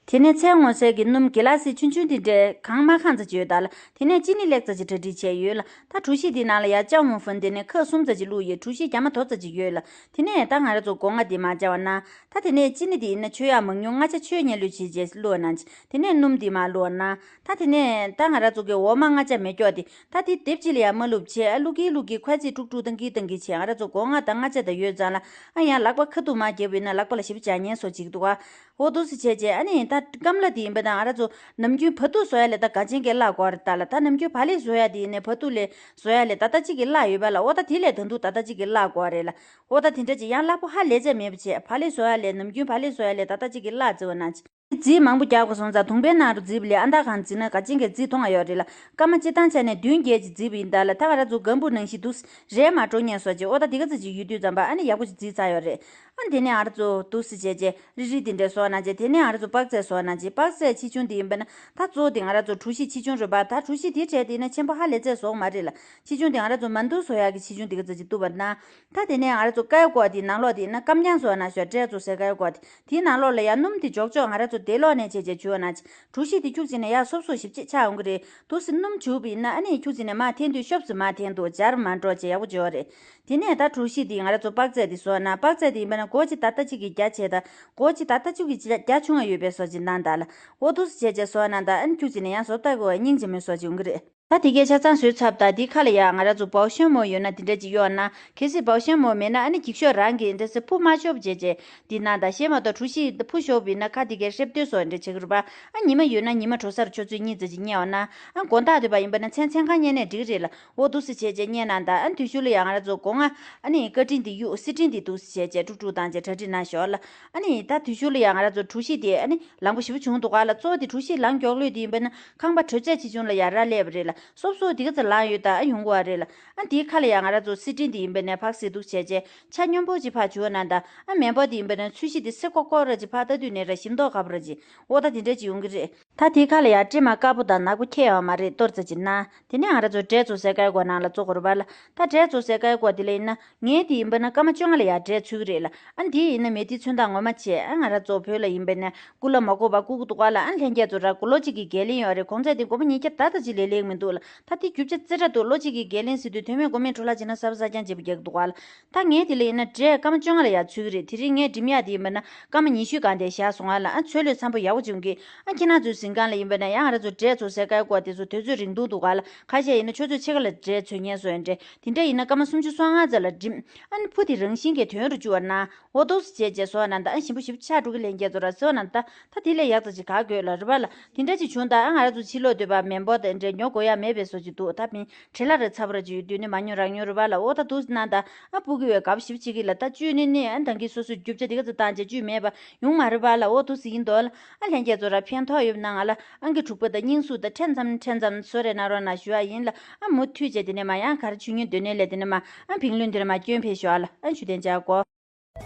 དེ་ནས་ཚལ་སྔོ་ཚལ་གྱི་སྣུམ་གི་ལ་སི་ཆུང་ཆུང་དེ་འདྲས་གང་མ་གང་ཙམ་ཅིག་ཡོད་ད་ལ། དེ་ནས་ཅི་ནི་ལེགས་ཙམ་ཅིག་གྲ་སྒྲིག་བྱས་ཡོད་ལ། ད་གྲུ་བཞི་དེ་ནང་ལ་ཡ་ཅའོ་མུན་ཧྥན་དེ་ནས་ཁབ་གསུམ་ཙམ་ཅིག་བླུགས་ཡོད། གྲུ་བཞི་རྒྱ་མ་དོ་ཙམ་ཅིག་ཡོད་ལ། དེ་ནས་ད་ང་རང་ཚོ་སྒོ་ང་དེ་མ་བྱ་བ་ན། ད་དེ་ནས་ཅི་ནི་དེ་ཡིན་ན་མཆོད་ཡག་མང་ཉུང་མངར་ཆ་མཆོད་ཉན་ལོས་བྱེད་རྗེས་བླུགས་ན། དེ་ནས་སྣུམ་དེ་མ་བླུགས་ན། ད་དེ་ནས་ད་ང་རང་ཚོ་གི་འོ་མ་མངར་ཆ་མེ་སྐྱོགས་དེ་ད་དེ་དེབ་ཅིག་ལ་ཡ་མ་བླུགས་བྱས་ཨ་བླུགས་གི་བླུགས་གི་ཁ་ཚིག་དཀྲུག་དཀྲུག་བཏང་གི་བཏང་གི་བྱས། ང་རང་ཚོ་སྒོ་ང་དང་མངར་ཆ་དང་ཡོད་ཙང་ལ། ཨ་ཡང་ལག་པ་ཁ་ཐུག་མ་བརྒྱབ་པ་ཡིན་ན་ལག་པ་ལ་ཞེ་པོ་འཇགས་ཉན་བཟོ་ཅིག་འདུག་ག། འོ་འདུག་སེ་བྱས་རྗེས་ཨ་ནི་ད་སྐམ་ལ་དེ་ཡིན་པ་དང་ང་རང་ཚོ་ནམ་རྒྱུན་བ་ཏུ་བཟོ་ཡ་ལས་ད་ག་ཅན་གྱི་བརླག་དགོས་རེད་ད་ལ། ད་ནམ་རྒྱུན་བག་ལེབ་བཟོ་ཡ་དེ་ཡིན་ནའི་བ་ཏུ་ལས་བཟོ་ཡ་ལས་ད་ལྟ་གཅིག་གི་བརླག་ཡོད་པ་ལ། འོ་ད་དེ་ལས་ད་དུང་ད་ལྟ་གཅིག་གི་བརླག་དགོས་རེད་ལ། འོ་ད་དེ་འདྲ་ཅིག་ཡང་བརླག་པོ་ཧ་ལས་ཚད་མེད་པ་བྱས། བག་ལེབ་བཟོ་ཡ་ལས་ནམ་རྒྱུན་བག་ལེབ་བཟོ་ཡ་ལས་ད་ལྟ་གཅིག་གི་བརླག་བརྩི་བ་ན་ཅི། རྫིས་མང་པོ་རྒྱག་དགོས་སོང་ཙང་དུང་པའི་ནང་དུ་རྫིས་པ་ལས་ཨ་མདའ་གང་རྫིས་ན་ག་ཅན་གྱི་རྫིས་མཐོང་ཡ་ཡོད་རེད་ལ། སྐར་མ་སྤྱིར་བཏང་བྱས་ནས་བདུན་བརྒྱད་ཅིག་རྫིས་པ་ཡིན་ད་ལ། ད་ང་རང་ཚོ་སྒམ་བུ་ནང་བཞིན་འདུག་རེད་མ་འགྲོ་ཉན་སོགས་ཅིག། འོ་ད་དེ་ག་ཚོད་ཅིག་ཡོད་དུས་ཙམ་པ་ཨ་ནི་ཡག་པོ་ཅིག་རྫིས་ཚར་ཡོད་རེད། ཨ་དེ་ནས་ང་རང་ཚོ་འདུག་སེ་བྱས་རྗེས་རིལ་རིལ་དེ་འདྲས་བཟོ་ན་ཅིག། དེ་ནས་ང་རང་ཚོ་པག་ཚལ་བཟོ་ན་ཅིག། པག་ཚལ་ཆེ་ཆུང་དེ་ཡིན་པ་ན་ད་གཙོ་བོ་དེ་ང་རང་ཚོ་གྲུ་བཞི་ཆེ་ཆུང་རེད་པ། ད་གྲུ་བཞི་དེ་གྲས་དེ་ཡིན་ན་ཆེན་པོ་ཧ་ལས་ཚད་བཟོ་གི་མ་རེད་ལ། ཆེ་ཆུང་དེ་ང་རང་ཚོ་མ་འདུག་བཟོ་ཡག་གི་ཆེ་ཆུང་དེ་ག་ཚོད་ཅིག་འདུག་པ་ན། ད་དེ་ནས་ང་རང་ཚོ་ཀའི་ཀོ་དེ་ནང་ལོགས་དེ་ཡིན་ན་སྐམ་རྐྱང་བཟོ་ན་ཞོ་འབྲས་བཙོ་སའི་ཀའི་ཀོ་དེ། དེའི་ནང་ལོགས་ལ་ཡང་སྣུམ་དེ་འཇོག་འཇོག་ང་རང་ཚོ་དེ་ལོག་ནས་བྱས་བྱས་བྱུག་ན་ཅིག། གྲུ་བཞི་དེ་ཁྱུག་ཅིག་ནས་ཡར་སོབ་སོབ་ཞིབ་ཅིག་ཆགས་ཡོང་གི་རེད། འདུག་སེ་སྣུམ་བྱུག་པ་ཡིན་ན་ཨ་ནི་ཁྱུག་ཅིག་ནས་མར་འཐེན་དུས་ཤོབ་ཙམ་མར་འཐེན་འདུག། འབྱར་མ་འགྲོ་བྱས་ཡག་པོ་བྱེད་པ་རེད། དེ་ནས་ད་གྲུ་བཞི་དེ་ང་རང་ཚོ་པག་ཚལ་དེ་བཟོ་ན། པག་ཚལ་དེ་ཡིན་པ་ན་སྒོར་གཅིག་ད་ལྟ་གཅིག་གི་རྒྱ་ཆེ་ད། སྒོར་གཅིག་ད་ལྟ་གཅིག་གི་རྒྱ་ཆུང་བ་ཡོད་པའི་བཟོ་ཅིག་གནང་ད་ལ། འོ་འདུག་སེ་བྱས་བྱས་བཟོ་ན་ད་ཨ་ནི་ཁྱུག་ཅིག་ནས་ཡང་བཟོ་ལྟ་དགོས་པ་སྙིང་རྗེ་མོའི་བཟོ་ཅིག་ཡོང་གི་རེད། ད་དེ་གའི་ཆ་ཚང་བཟོས་ཚར་ད། དེའི་ཁ་ལ་ཡ་ང་རང་ཚོ་བའོ་ཤན་མོ་ཡོད་ན་དེ་འདྲ་ཅིག་གཡོག་ན། གལ་སྲིད་བའོ་ཤན་མོ་མེད་ན་ཨ་ནི་འགྱིག་ཤོག་རང་གི་འདྲ་སེ་ཕུ་མ་ཤོབ་བྱས་བྱས་འདི་ན་ད། གཞན་མ་གཏོགས་གྲུ་བཞི་ཕུ་ཤོབ་ཡིན་ན་ཁ་དེ་གའི་ཧྲེབ་ལྟོས་སོགས་འདྲ་བྱེད་ཀྱི་རེད་པ། ཨ་ཉི་མ་ཡོད་ན་ཉི་མ་དྲོ་སར་ཆུ་ཚོད་གཉིས་ཙམ་ཅིག་བསྙལ་བ་ན། ཨ་དགོང་དག་འདོད་པ་ཡིན་པ་ན་མཚན་མཚན་གང་བསྙལ་ནས་འགྲིག་གི་རེད་ལ། འོ་འདུག་སེ་བྱས་བྱས་བསྙལ་ན་ད། ཨ་དུས་ཤུལ་ལ་ཡ་ང་རང་ཚོ་སྒོ་ང་ཨ་ནི་བཀའ་དྲིན་འདི་གཡུག། སི་ཏྲིན་འདི་འདུག་སེ་བྱས་བྱས་དཀྲུག་དཀྲུག་བཏང་བྱས་གྲ་སྒྲིག་གནང་ཞོར་ལ། ཨ་ནི་ད་དུས་ཤུལ་ལ་ཡ་ང་རང་ཚོ་གྲུ་བཞི་དེ་ཨ་ནི་ལངས་པོ་ཞེ་པོ་བྱུང་འདུག་ག་ལ། གཙོ་བོ་དེ་གྲུ་བཞི་ལངས་མགྱོགས་ལོས་དེ་ཡིན་པ་ན་ཁང་པ་དྲོད་ཚད་ཆེ་ཆུང་ལ་ཡ་རག་ལས་པ་རེད་ལ། སོབ་སོབ་དེ་ག་ཚོད་ལངས་ཡོད་ད་ཨ་ཡོང་གི་བ་རེད་ལ། ཨ་དེའི་ཁ་ལ་ཡ་ང་རང་ཚོ་སི་ཏྲིན་དེ་ཡིན་པ་ནས་ཕག་སེ་འདུག་བྱས་བྱས་ཆ་སྙོམས་པོ་ཅིག་ཕར་བྱུག་ན་ད། ཨ་མེ་འབོག་དེ་ཡིན་པ་ནས་ཚོས་གཞི་དེ་སེ་ཀོ་ཀོ་ར་ཅིག་ཕར་ལྟ་དུས་ནས་ར་ཞིམ་མདོག་ཁ་པོ་ར་ཅིག། འོ་ད་དེ་འདྲ་ཅིག་ཡོང་གི་རེད། ད་དེའི་ཁ་ལ་ཡ་སྲན་མ་དཀར་པོ་དང་ནག་པོ་ཁྱད་ཡོད་མ་རེད། གཏོར་ཙམ་ཅིག་ན། དེ་ནས་ང་རང་ཚོ་འབྲས་བཙོ་སའི་ཀའི་སྒོ་ནང་ལ་བཙོ་དགོས་རེད་པ་ལ། ད་འབྲས་བཙོ་སའི་ཀའི་སྒོ་དེ་ལ་ཡིན་ན། ངས་དེ་ཡིན་པ་ན་སྐར་མ་བཅོ་ལྔ་ལ་ཡ་འབྲས་འཚོལ་གི་རེད་ལ། ཨ་འདི་ཡིན་ན་མེ་ཏི་ཚོན་མདངས་ངོ་མ་བྱས། ཨ་ང་རང་ཚོ་བོད་ལ་ཡིན་པ་ན་སྐུ་ལ་མ་དགོས་པ་སྐུ་གུ་འདུག་ག་ལ། ཨ་ལྷན་རྒྱས་ཚོ་ར་དགུ་ལོ་གཅིག་གི་རྒས་གླིང་ཡོད་རེད། གོང་ཚད་དེ་སྒོར་མོ་ཉིས་བརྒྱ་ད་ལྟ་ཅིག་ལས་ལེགས་མི་འདུག་ལ། ད་དེ་རྒྱུ་ཆ་རྩེ་དྲག་འདུག། ལོ་གཅིག་གི་རྒས་གླིང་ཟེར་དུས་དོན་མེད་མགོ་མེད་འཕྲོ་བརླག་བྱས་ན་གཟབ་གཟབ་རྐྱང་བྱེད་པ་རྒྱག་གི་འདུག་ག་ལ། ད་ངས་དེ་ལ་ཡིན་ན་འབྲས་སྐར་མ་བཅོ་ལྔ་ལ་ཡ་འཚོལ་གི་རེད། དེ་རིང་ངས་འགྲིམ་ཡག་དེ་ཡིན་པ་ན་སྐར་མ་ཉི་ཤུའི་སྒང་དེ་བཞག་སོང་ང་ལ། ཨ་འཚོལ་ལོས་འཚམ་པོ་ཡག་པོ་བྱུང་གི། ཨ་ཁྱེད་རང་ཚོའི་གཟིམ་ཁང་ལ་ཡིན་པ་ན་ཡང་ང་རང་ཚོ་འབྲས་བཙོ་སའི་ཀའི་སྒོ་དེ་ཚོ་དུས་ཚོད་རིང་ཐུང་འདུག་ག་ལ། ཁ་ཤས་ཡིན་ན་ཆུ་ཚོད་ཕྱེད་ཀ་ལ་འབྲས་འཚོལ་ཉན་སོང་ཡོད་འདྲ། དེ་འདྲ་ཡིན་ན་སྐར་མ་སུམ་ཅུ་སོ་ལྔ་ཙམ་ལ་འགྲིམ། ཨ་ནི་ཕུ་དེ་རང་བཞིན་གྱིས་ཐོན་རུ་བཅུག་པ་ན། འོ་འདུག་སེ་བྱས་བྱས་བཟོ་ན་ད་ཨ་ཞིམ་པོ་ཞིམ་པོ་ཆགས་འགྲོ་གི། ལྷན་རྒྱས་ཚོ་ར་བཟོ་ན་ད་ད་དེ་ལས་ཡག་ཙམ་ཅིག་ག་དགོས་ལ་རེད་པ་ལ། དེ་འདྲ་ཅིག་བྱུང་ད། ཨ་ང་རང་ཚོ་ཕྱི་ལོགས་སྡོད་པ་མེ་འབོག་དེ་འདྲ་ཉོ་དགོས་ཡ། མེད་པའི་བཟོ་ཅིག་འདུག་ད་ཕིན་བྲེལ་ལ་རེ་ཚ་བ་ར་ཅིག་ཡོད་དུས་ནི་མ་ཉོ་རག་ཉོ་རུ་བ་ལ། འོ་ད་འདུག་ཟེར་ན་ད་ཨ་སྤུ་གུ་བའི་དགའ་པོ་ཞིབ་ཅིག་གི་ལ། ད་བཅུད་ནི་ནི་ཨ་ད་གི་སོ་སོའི་རྒྱུ་ཆ་དེ་ག་ཚོད་བཏང་བྱས་བཅུད་མེད་པ་ཡོང་མ་རེད་བ་ལ། འོ་འདུག་ཟེར་ཡིན་དོ་ལ། ཨ་ལྷན་རྒྱས་ཚོ་ར་ཕན་ཐོགས་ཡོད་ན་ང་ལ་ཨང་ཀི་དྲུག་པ་དང་སྙིང་སུག་དང་ཕྲན་ཙམ་ཕྲན་ཙམ་བཟོ་རེ་གནང་རོགས་གནང་ཞུ་བ་ཡིན་ལ། ཨ་མུ་མཐུད་བྱས་དེ་ནས་མ་ཡང་ག་རེ་བྱུང་ཉན་དོན་ནས་ལས་དེ་ནས་མ་ཨ་བིང་ལུན་དེ་ནས་མ་སྐྱོན་ཕེབས་ཞུ་བ་ལ། ཨ་ཞུ་དན་ཅག་གོ།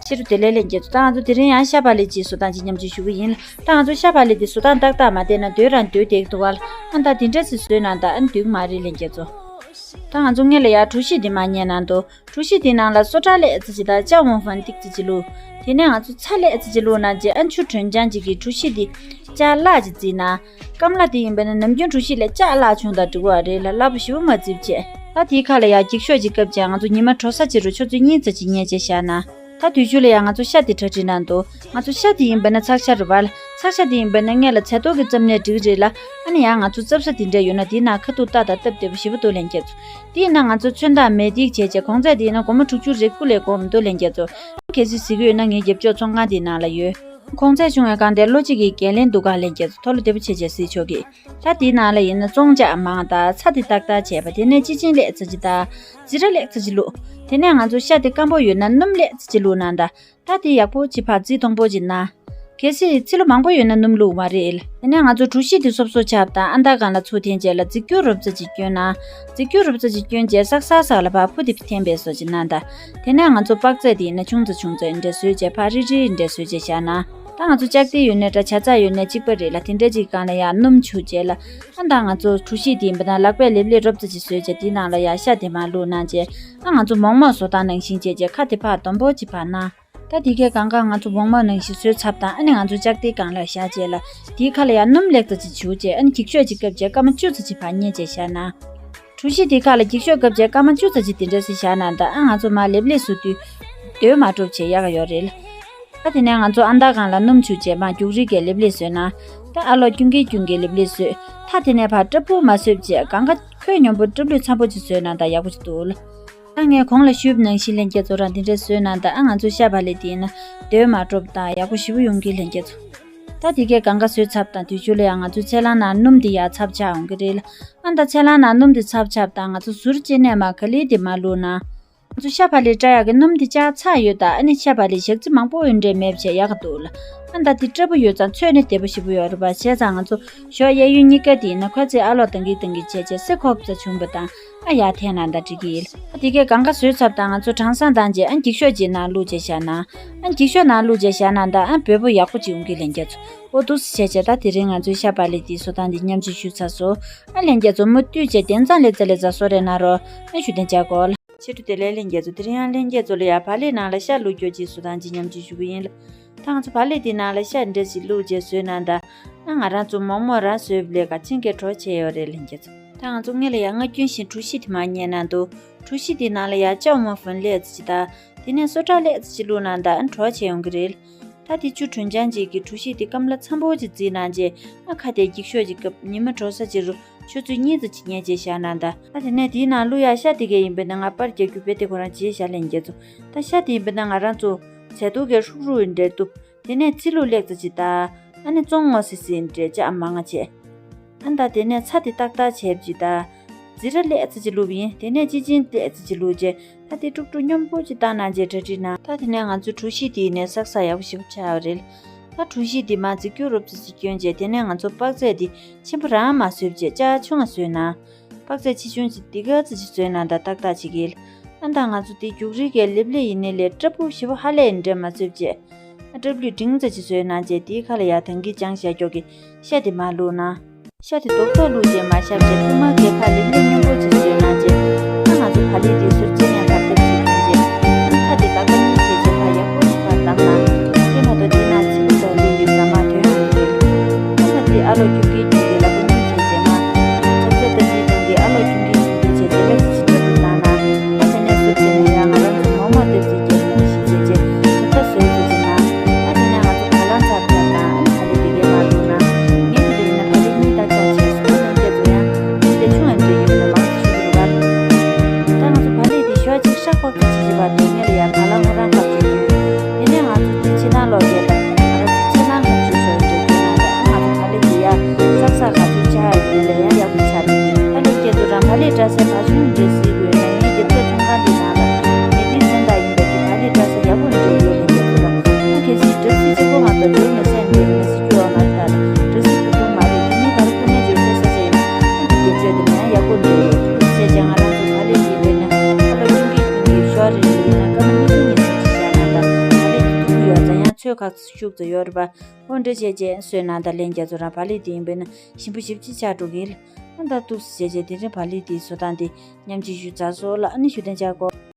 ཕྱི་རུ་དེ་ལས་ལྷན་རྒྱས་ཚོ། ད་ང་ཚོ་དེ་རིང་ཡང་ཤ་བག་ལེབ་ཅིག་བཟོ་སྟངས་ཅིག་མཉམ་སྤྱོད་ཞུ་གི་ཡིན་ལ། ད་ང་ཚོ་ཤ་བག་ལེབ་དེ་བཟོ་སྟངས་ཏག་ཏག་མ་བལྟས་ན་འདོད་རང་འདོད་བསྡད་འདུག་བ་ལ། ཨ་ད་དེ་འདྲ་ཞིག་བཟོས་ན་ད་ཨ་འདོད་ཀྱི་མ་རེད་ལྷན་རྒྱས་ཚོ། ད་ང་ཚོ་སྔོན་ལ་ཡང་གྲོ་ཞིབ་དེ་མ་རྙེད་ན་འདུག་གྲོ་ཞིབ་དེའི་ནང་ལ་སོ་ཊ་ལེ་ཙི་ཅིག་དང་ཅ་འོང་ཧྥན་ཏིག་ཙི་ཅིག་བླུགས། དེ་ནས་ང་ཚོ་ཚྭ་ལེ་ཙི་ཅིག་བླུགས་ན་རྗེས་ཨ་ཆུ་དྲོན་ཅན་ཅིག་གིས་གྲོ་ཞིབ་དེ་ཅ་ལག་ཅིག་བརྫིས་ན། སྐམ་ལ་དེ་ཡིན་པ་ན་ནམ་རྒྱུན་གྲོ་ཞིབ་ལས་ཅ་ལག་ཆུང་དང་འགྲིག་པ་རེད་ལ། སླ་པོ་ཞེ་པོ་མ་བརྫིས་བྱས། ད་དེའི་ཁ་ལ་ཡང་འགྱིག་ཤོག་ཅིག་བཀབ་བྱས་ང་ཚོ་ཉི་མ་དྲོ་ས་ཅིག་རུ་ཆུ་ཚོད་གཉིས་ཙམ་ཅིག་བསྙལ་བྱས་བཞག་ན། ད་དུས་ཆུ་ལ་ཡང་ང་ཚོ་ཤ་དེ་གྲ་སྒྲིག་གནང་འདུག་ང་ཚོ་ཤ་དེ་ཡིན་པ་ན་ཚགས་ཤ་རུ་བ་ལ། ཚགས་ཤ་དེ་ཡིན་པ་ན་སྔོན་ལ་ཚལ་ཏོག་གི་རྩམ་ནས་འགྲིག་རེད་ལ། ཨ་ནི་ཡང་ང་ཚོ་རྩབ་ས་དེ་འདྲ་ཡོད་ན་དེའི་ནང་ཁ་ཐུག་ཏག་ཏག་སྟབས་བདེ་པོ་ཞེ་པོ་འདུག་ལྷན་རྒྱས་ཚོ། དེའི་ནང་ང་ཚོ་ཚོན་མདངས་མེ་ཏོག་བྱས་བྱས་གོང་ཚད་དེ་ཡིན་ན་སྒོར་མོ་དྲུག་ཅུ་རེ་དགུ་ལས་གོང་མི་འདུག་ལྷན་རྒྱས་ཚོ། གལ་སྲིད་གཟིགས་ཡོད་ན་ངའི་རྒྱབ་ཕྱོགས་ཚོང་ཁང་དེའི་ནང་ལ་ཡོད། གོང་ཚད་ཆུང་བའི་སྒང་དེར་ལོ་གཅིག་གི་འགན་ལེན་འདུག་ག་ལྷན་རྒྱས་ཚོ། མཐོ་ལོ་བདེ་པོ་བྱས་བྱས་གཟིགས་ཆོག་གི། ད་དེའི་ནང་ལ་ཡིན་ན་བཙོང་ལྕགས་མང་དང་ཚྭ་དེ་ཏག་ཏག་བྱས་པ། དེ་ནས་ཅི་ཅིན་ལེ་ཙི་ཅིག་དང་ཛི་ར་ལེ་ཙི་ཅིག་བླུགས། དེ་ནས་ང་ཚོ་ཤ་དེ་སྐམ་པོ་ཡོད་ན་སྣུམ་ལེ་ཙི་ཅིག་བླུགས་ན་ད། ད་དེ་ཡག་པོ་ཅིག་ཕར་བརྫིས་ཐོང་པོ་ཅིག་ན། གལ་སྲིད་ཚི་ལུ་མང་པོ་ཡོད་ན་སྣུམ་བླུགས་མ་རེད། དེ་ནས་ང་ཚོ་གྲོ་ཞིབ་དེ་སོབ་སོབ་ཆགས་དང་ཨ་མདའ་སྒང་ལ་ཚུར་འཐེན་བྱས་ལ་རྫིག་སྐྱུར་རོབ་ཙམ་ཅིག་བསྐྱོན་ན། རྫིག་སྐྱུར་རོབ་ཙམ་ཅིག་བསྐྱོན་བྱས་སག་སག་སག་ལ་ཕར་ཕུ་དེ་འཐེན་པའི་བཟོ་ཅིག་ན་ད། དེ་ནས་ང་ཚོ་པག་ཙེ་དེ་ཡིན་ན་ཆུང་ཙམ་ཆུང་ཙམ་འདྲ་བཟོས་བྱས་ཕར་རིལ་རིལ་འདྲ་བཟོས་བྱས་བཞག་ན། ད་ང་ཚོ་ལྕགས་དེ་ཡོད་ན་འདྲ་ཇ་ཚ་ཡོད་ན་གཅིག་པ་རེད་ལ། དེ་འདྲ་ཅིག་སྒང་ལ་ཡང་སྣུམ་བྱུགས་བྱས་ལ། ཨ་ད་ང་ཚོ་གྲོ་ཞིབ་དེ་ཡིན་པ་ན་ལག་པས་ལེབ་ལེབ་རོབ་ཙམ་ཅིག་བཟོས་བྱས་དེའི་ནང་ལ་ཡང་ཤ་དེ་མར་བླུགས་གནང་བྱས། ཨ་ང་ཚོ་མོག་མོག་བཟོ་སྟངས་ནང་བཞིན་བྱས་བྱས་ཁ་དེ་ཕར་སྡོམ་པོ་ཅིག་ཕར་གནང་། ད་དེ་གའི་སྒང་ག་ང་ཚོ་མོག་མོག་ནང་བཞིན་བཟོས་ཚར་དང་ཨ་ནི་ང་ཚོ་ལྕགས་དེའི་སྒང་ལ་བཞག་བྱས་ལ། དེའི་ཁ་ལ་ཡང་སྣུམ་ལེགས་ཙམ་ཅིག་བྱུགས་བྱས་ཨ་ནི་འགྱིག་ཤོག་ཅིག་བཀབ་བྱས་སྐར་མ་བཅུ་ཙམ་ཅིག་ཕར་བསྙལ་བྱས་བཞག་ན། གྲོ་ཞིབ་དེའི་ཁ་ལ་འགྱིག་ཤོག་བཀབ་བྱས་སྐར་མ་བཅུ་ཙམ་ཅིག་དེ་འདྲ་ཞིག་བཞག་ན་ད་ཨ་ང་ཚོ་མར་ལེབ་ལེབ་བཟོ་དུས་རྡོལ་མ་དཀྲོགས་བྱས་ཡག་ག་ཡོད་རེད་ལ། ད་དེ་ནས་ང་ཚོ་ཨ་མདའ་སྒང་ལ་སྣུམ་བྱུགས་བྱས་མར་རྒྱུག་རིལ་གྱི་ལེབ་ལེབ་བཟོས་ན། ད་ཨ་ལོ་ཀྱུང་གི་ཀྱུང་གི་ལེབ་ལེབ་བཟོས། ད་དེ་ནས་ཕར་སྲབ་པོ་མ་བཟོས་བྱས་སྒང་ག་ཁོད་སྙོམས་པོ་སྲབ་ལུས་འཚམ་པོ་ཅིག་བཟོས་ན་ད་ཡག་པོ་ཅིག་འདུག་ལ། ད་ངས་གོང་ལ་ཞུས་པ་ནང་བཞིན་ལྷན་རྒྱས་ཚོ་རང་འདི་འདྲས་བཟོས་ན་ད་ཨ་ང་ཚོ་ཤ་བག་ལེབ་དེ་ཡིན་ན་རྡོལ་མ་དཀྲོགས་དང་ཡག་པོ་ཞེ་པོ་ཡོང་གི་ལྷན་རྒྱས་ཚོ། ད་དེ་གའི་སྒང་ག་བཟོས་ཚར་དང་དུས་ཚོད་ལ་ཡང་ང་ཚོའི་ཚལ་སླང་ནང་སྣུམ་དེ་ཡར་ཚབ་ཆགས་ཡོང་གི་རེད་ལ། ཨ་ད་ཚལ་སླང་ནང་སྣུམ་དེ་ཚབ་ཆགས་དང་ང་ཚོ་ཟུར་གཅིག་ནས་མར་ག་ལེར་དེ་མར་བླུགས་ན། ང་ཚོ་ཤ་བག་ལེབ་བཀྲ་ཡག་གི་སྣུམ་དེ་ཅག་ཚ་ཡོད་ད་ཨ་ནི་ཤ་བག་ལེབ་ཞག་རྩི་མང་པོ་ཡོད་འདྲས་མེད་བྱས་ཡག་ག་འདུག་ལ། ཨ་ད་དེ་སྲབ་པོ་ཡོད་ཙང་ཚོས་ནི་བདེ་པོ་ཞེ་པོ་ཡོད་རེད་པ། བྱས་ཙང་ང་ཚོ་ཞོགས་གཡས་གཡོན་གཉིས་ཀ་དེ་ཡིན་ན་ཁོ་ཚོས་ཨ་ལོག་ཏང་གི་ཏང་གི་བྱས་བྱས་སེ་ཁོག་ཙ་བྱུང་པ་དང་། ཨ་ཡར་འཐེན་ན་ད་འགྲིག་གི་ཡིན། ཨ་དེ་གའི་སྒང་ག་བཟོས་ཚར་དང་ང་ཚོ་གྲང་སང་བཏང་རྗེས་ཨ་འགྱིག་ཤོག་ཅིག་ནང་བླུགས་བྱས་བཞག་ན། ཨ་འགྱིག་ཤོག་ནང་བླུགས་བྱས་བཞག་ན་ད་ཨ་འབེལ་པོ་ཡག་པོ་ཅིག་ཡོང་གི་ལྷན་རྒྱས་ཚོ། འོ་འདུག་སེ་བྱས་བྱས་ད་དེ་རིང་ང་ཚོའི་ཤ་བག་ལེབ་དེའི་བཟོ་སྟངས་འདི་མཉམ་སྤྱོད་ཞུས་ཚར་སོང་། ཨ་ལྷན་རྒྱས་ཚོ་མུ་མཐུད་བྱས་དེང་སང་ལེ་ཙ་ལེ་ཙ་གསོལ་རས་གནང་རོགས། ཨ་ཞུ་དན་བྱ་གོ་ལ། ཆེ་ཕྲུག་དེ་ལས་ལྷན་རྒྱས་ཚོ་དེ་རིང་ཡང་ལྷན་རྒྱས་ཚོ་ལ་ཡ་བག་ལེབ་ནང་ལ་ཤ་བླུགས་རྒྱུ་ཅིག་བཟོ་སྟངས་ཅིག་མཉམ་སྤྱོད་ཞུ་གི་ཡིན་ལ། ད་ང་ཚོ་བག་ལེབ་དེའི་ནང་ལ་ཤ་འདྲ་ཞིག་བླུགས་རྗེས་བཟོས་ན་ད། ཨ་ང་རང་ཚོ་མོག་མོག་རང་བཟོས་པ་ལས་ག་ཆེན་གྱི་གྲོགས་བྱས་ཡོད་རེད་ལྷན་རྒྱས་ཚོ། ད་ང་ཚོ་སྔོན་ལ་ཡ་སྔ་རྒྱུན་བཞིན་གྲོ་ཞིབ་དེ་མར་རྙེད་གནང་འདུག་གྲོ་ཞིབ་དེའི་ནང་ལ་ཡ་ཅའོ་མོ་ཧྥུན་ལེ་ཙི་ཅིག་དང་། དེ་ནས་སོ་ཊ་ལེ་ཙི་ཅིག་བླུགས་ན་ད་ཨ་གྲོགས་བྱས་ཡོང་གི་རེད། ད་དེ་ཆུ་དྲོན་ཆང་ཅིག་གིས་གྲོ་ཞིབ་དེ་སྐམ་ལ་འཚམ་པོ་ཅིག་བརྫིས་གནང་རྗེས་ཨ་ཁ་དེ་འགྱིག་ཤོག་ཅིག་བཀབ་ཉི་མ་དྲོ་ས་ཅིག་རུ་ཆུ་ཚོད་གཉིས་ཙམ་ཅིག་ཉལ་རྗེས་བཞག་ན་ད། ད་དེ་ནས་དེའི་ནང་བླུགས་ཡག་ཤ་དེ་གས་ཡིན་པས་ན་ང་པར་རྒྱག་རྒྱུ་དཔེ་དེ་ཁོ་རང་བརྗེད་བཞག་ལྷན་རྒྱས་ཚོ། ད་ཤ་དེ་ཡིན་པས་ན་ང་རང་ཚོ་བྱས་དུས་ཀའི་ཧྲུག་ཧྲུག་ཡིན་འདྲ་འདུག་དེ་ནས་ཚི་ལུ་ལེགས་ཙམ་ཅིག་ད། ཨ་ནི་བཙོང་ངོ་སི་སི་ཡིན་འདྲ་ཅག་མང་ང་བྱས། ཨ་ད་དེ་ནས་ཚྭ་དེ་ཏག་ཏག་བྱས་པ་ཅིག་ད། ཛི་ར་ལེགས་ཙམ་ཅིག་བླུགས་པ་ཡིན། དེ་ནས་ཅི་ཅིན་ལེགས་ཙམ་ཅིག་བླུགས་རྗེས་ད་དེ་དཀྲུག་དཀྲུག་སྙོམས་པོ་ཅིག་བཏང་གནང་རྗེས་གྲ་སྒྲིག་གནང་། ད་དེ་ནས་ང་ཚོ་གྲོ་ཞིབ་དེ་ཡིན་ནས་སག་སག་ཡག་པོ་ཞིག་ཆགས་པ་རེད། ད་གྲོ་ཞིབ་དེ་མར་རྫིག་སྐྱུར་རོབ་ཙམ་ཅིག་བསྐྱོན་རྗེས་དེ་ནས་ང་ཚོ་པག་ཙེ་དེ་ཆེན་པོ་རང་མ་བཟོས་པ་བྱས་ཅག་ཆུང་ང་བཟོས་ན། པག་ཙེ་ཆེ་ཆུང་ཅིག་འདི་ག་ཙམ་ཅིག་བཟོས་ན་ད་ཏག་ཏག་ཅིག་གིལ། ཨ་ད་ང་ཚོ་དེ་རྒྱུག་རིལ་གྱི་ལེབ་ལེབ་ཡིན་ནའི་ལས་སྲབ་པོ་ཞེ་པོ་ཧ་ལས་ཡིན་འདྲ་མ་བཟོས་པ་བྱས། ཨ་སྲབ་ལུས་འབྲིང་ཙམ་ཅིག་བཟོས་གནང་རྗེས་དེའི་ཁ་ལ་ཡར་ཐང་གི་ཅང་བཞག་ཀྱོག་གི་ཤ་དེ་མར་བླུགས་ན། ཤ་དེ་རྡོག་རྡོག་བླུགས་རྗེས་མར་བཞག་རྗེས་ཐུར་མ་གི་ཁ་ལེབ་ལེབ་སྙོམས་པོ་ཅིག་བཟོས་གནང་རྗེས། ཨ་ང་ཚོ་བག་ལེབ་དེ་ཟུར་གཅིག་ནས་ཕར་ལྟེབ་ཅིག་བཏང་རྗེས། ཨ་ཁ་དེ་ལག་པ་གཉིས་བྱས་རྗེས་ཕར་ཡག་པོ་ཞིག་ཕར་བསྡམས་ན། དེ་མ་གཏོགས་དེའི་ནང་ཚི་ལུ་དང་ལུག་གི་ཟ་མ་ཐོན་ཡོང་གི་རེད། ཨ་ད་དེ་ཨ་ལོ་ཁྱུག་ཁྱུག་གི་ལག་པ་གཉིས་བྱས་རྗེས་མར། ཆབ་ཆ་ཏ་ཏི་དང་གི་ཨ་ལོ་ཁྱུག་ཁྱུག་གི་བྱས་རྗེས་ལེབ་ཅིག་ཅིག་ཏུ་བཏང་ན། ཨ་དེ་ནས་ཟུར་དེ་ནས་ཡང་ང་རང་ཚོ་མོག་མོག་ལྟེབ་ཅིག་རྒྱབ་ནས་ཞིག་བྱས་རྗེས་ཟུར་ད་བཟོས་ཚར་རྗེས་ན། ཨ་དེ་ནས་ང་ཚོ་བ་ལང་ཚར་ཚར་དང་ཨ་ནི་བག་ལེབ་དེ་གའི་མར་བླུགས་ན། ངས་དེ་འདྲ་ཡིན་ན་བག་ལེབ་གཉིས་ཏག་ཏག་བྱས་སོང་། ལྷན་རྒྱས་ཚོ་ཡང་དེ་འདྲ་ཆུང་ཡང་འདྲ་ཡོད་ན་མང་ཙམ་ཞུ་གི་རེད་པ། ད་ང་ཚོ་བག་ལེབ་དེ་ཞོ་ ཤུགས་ཙམ་ཡོད་རེད་པ། འོ་འདྲ་བྱས་རྗེས་བསོད་ནམས་དང་ལྷན་རྒྱས་ཚོ་རང་བག་ལེབ་དེ་ཡིན་པས་ན་ཞིམ་པོ་ཞེ་པོ་ཅིག་ཆགས་འགྲོ་གི་ལ། ཨ་ད་འདུག་སེ་བྱས་རྗེས་དེ་རིང་བག་ལེབ་དེའི་བཟོ་སྟངས་དེ་མཉམ་ཞིབ་ཞུས་ཚར་སོང་ལ། ཨ་ནི་ཞུ་དན་ཆག་གོ།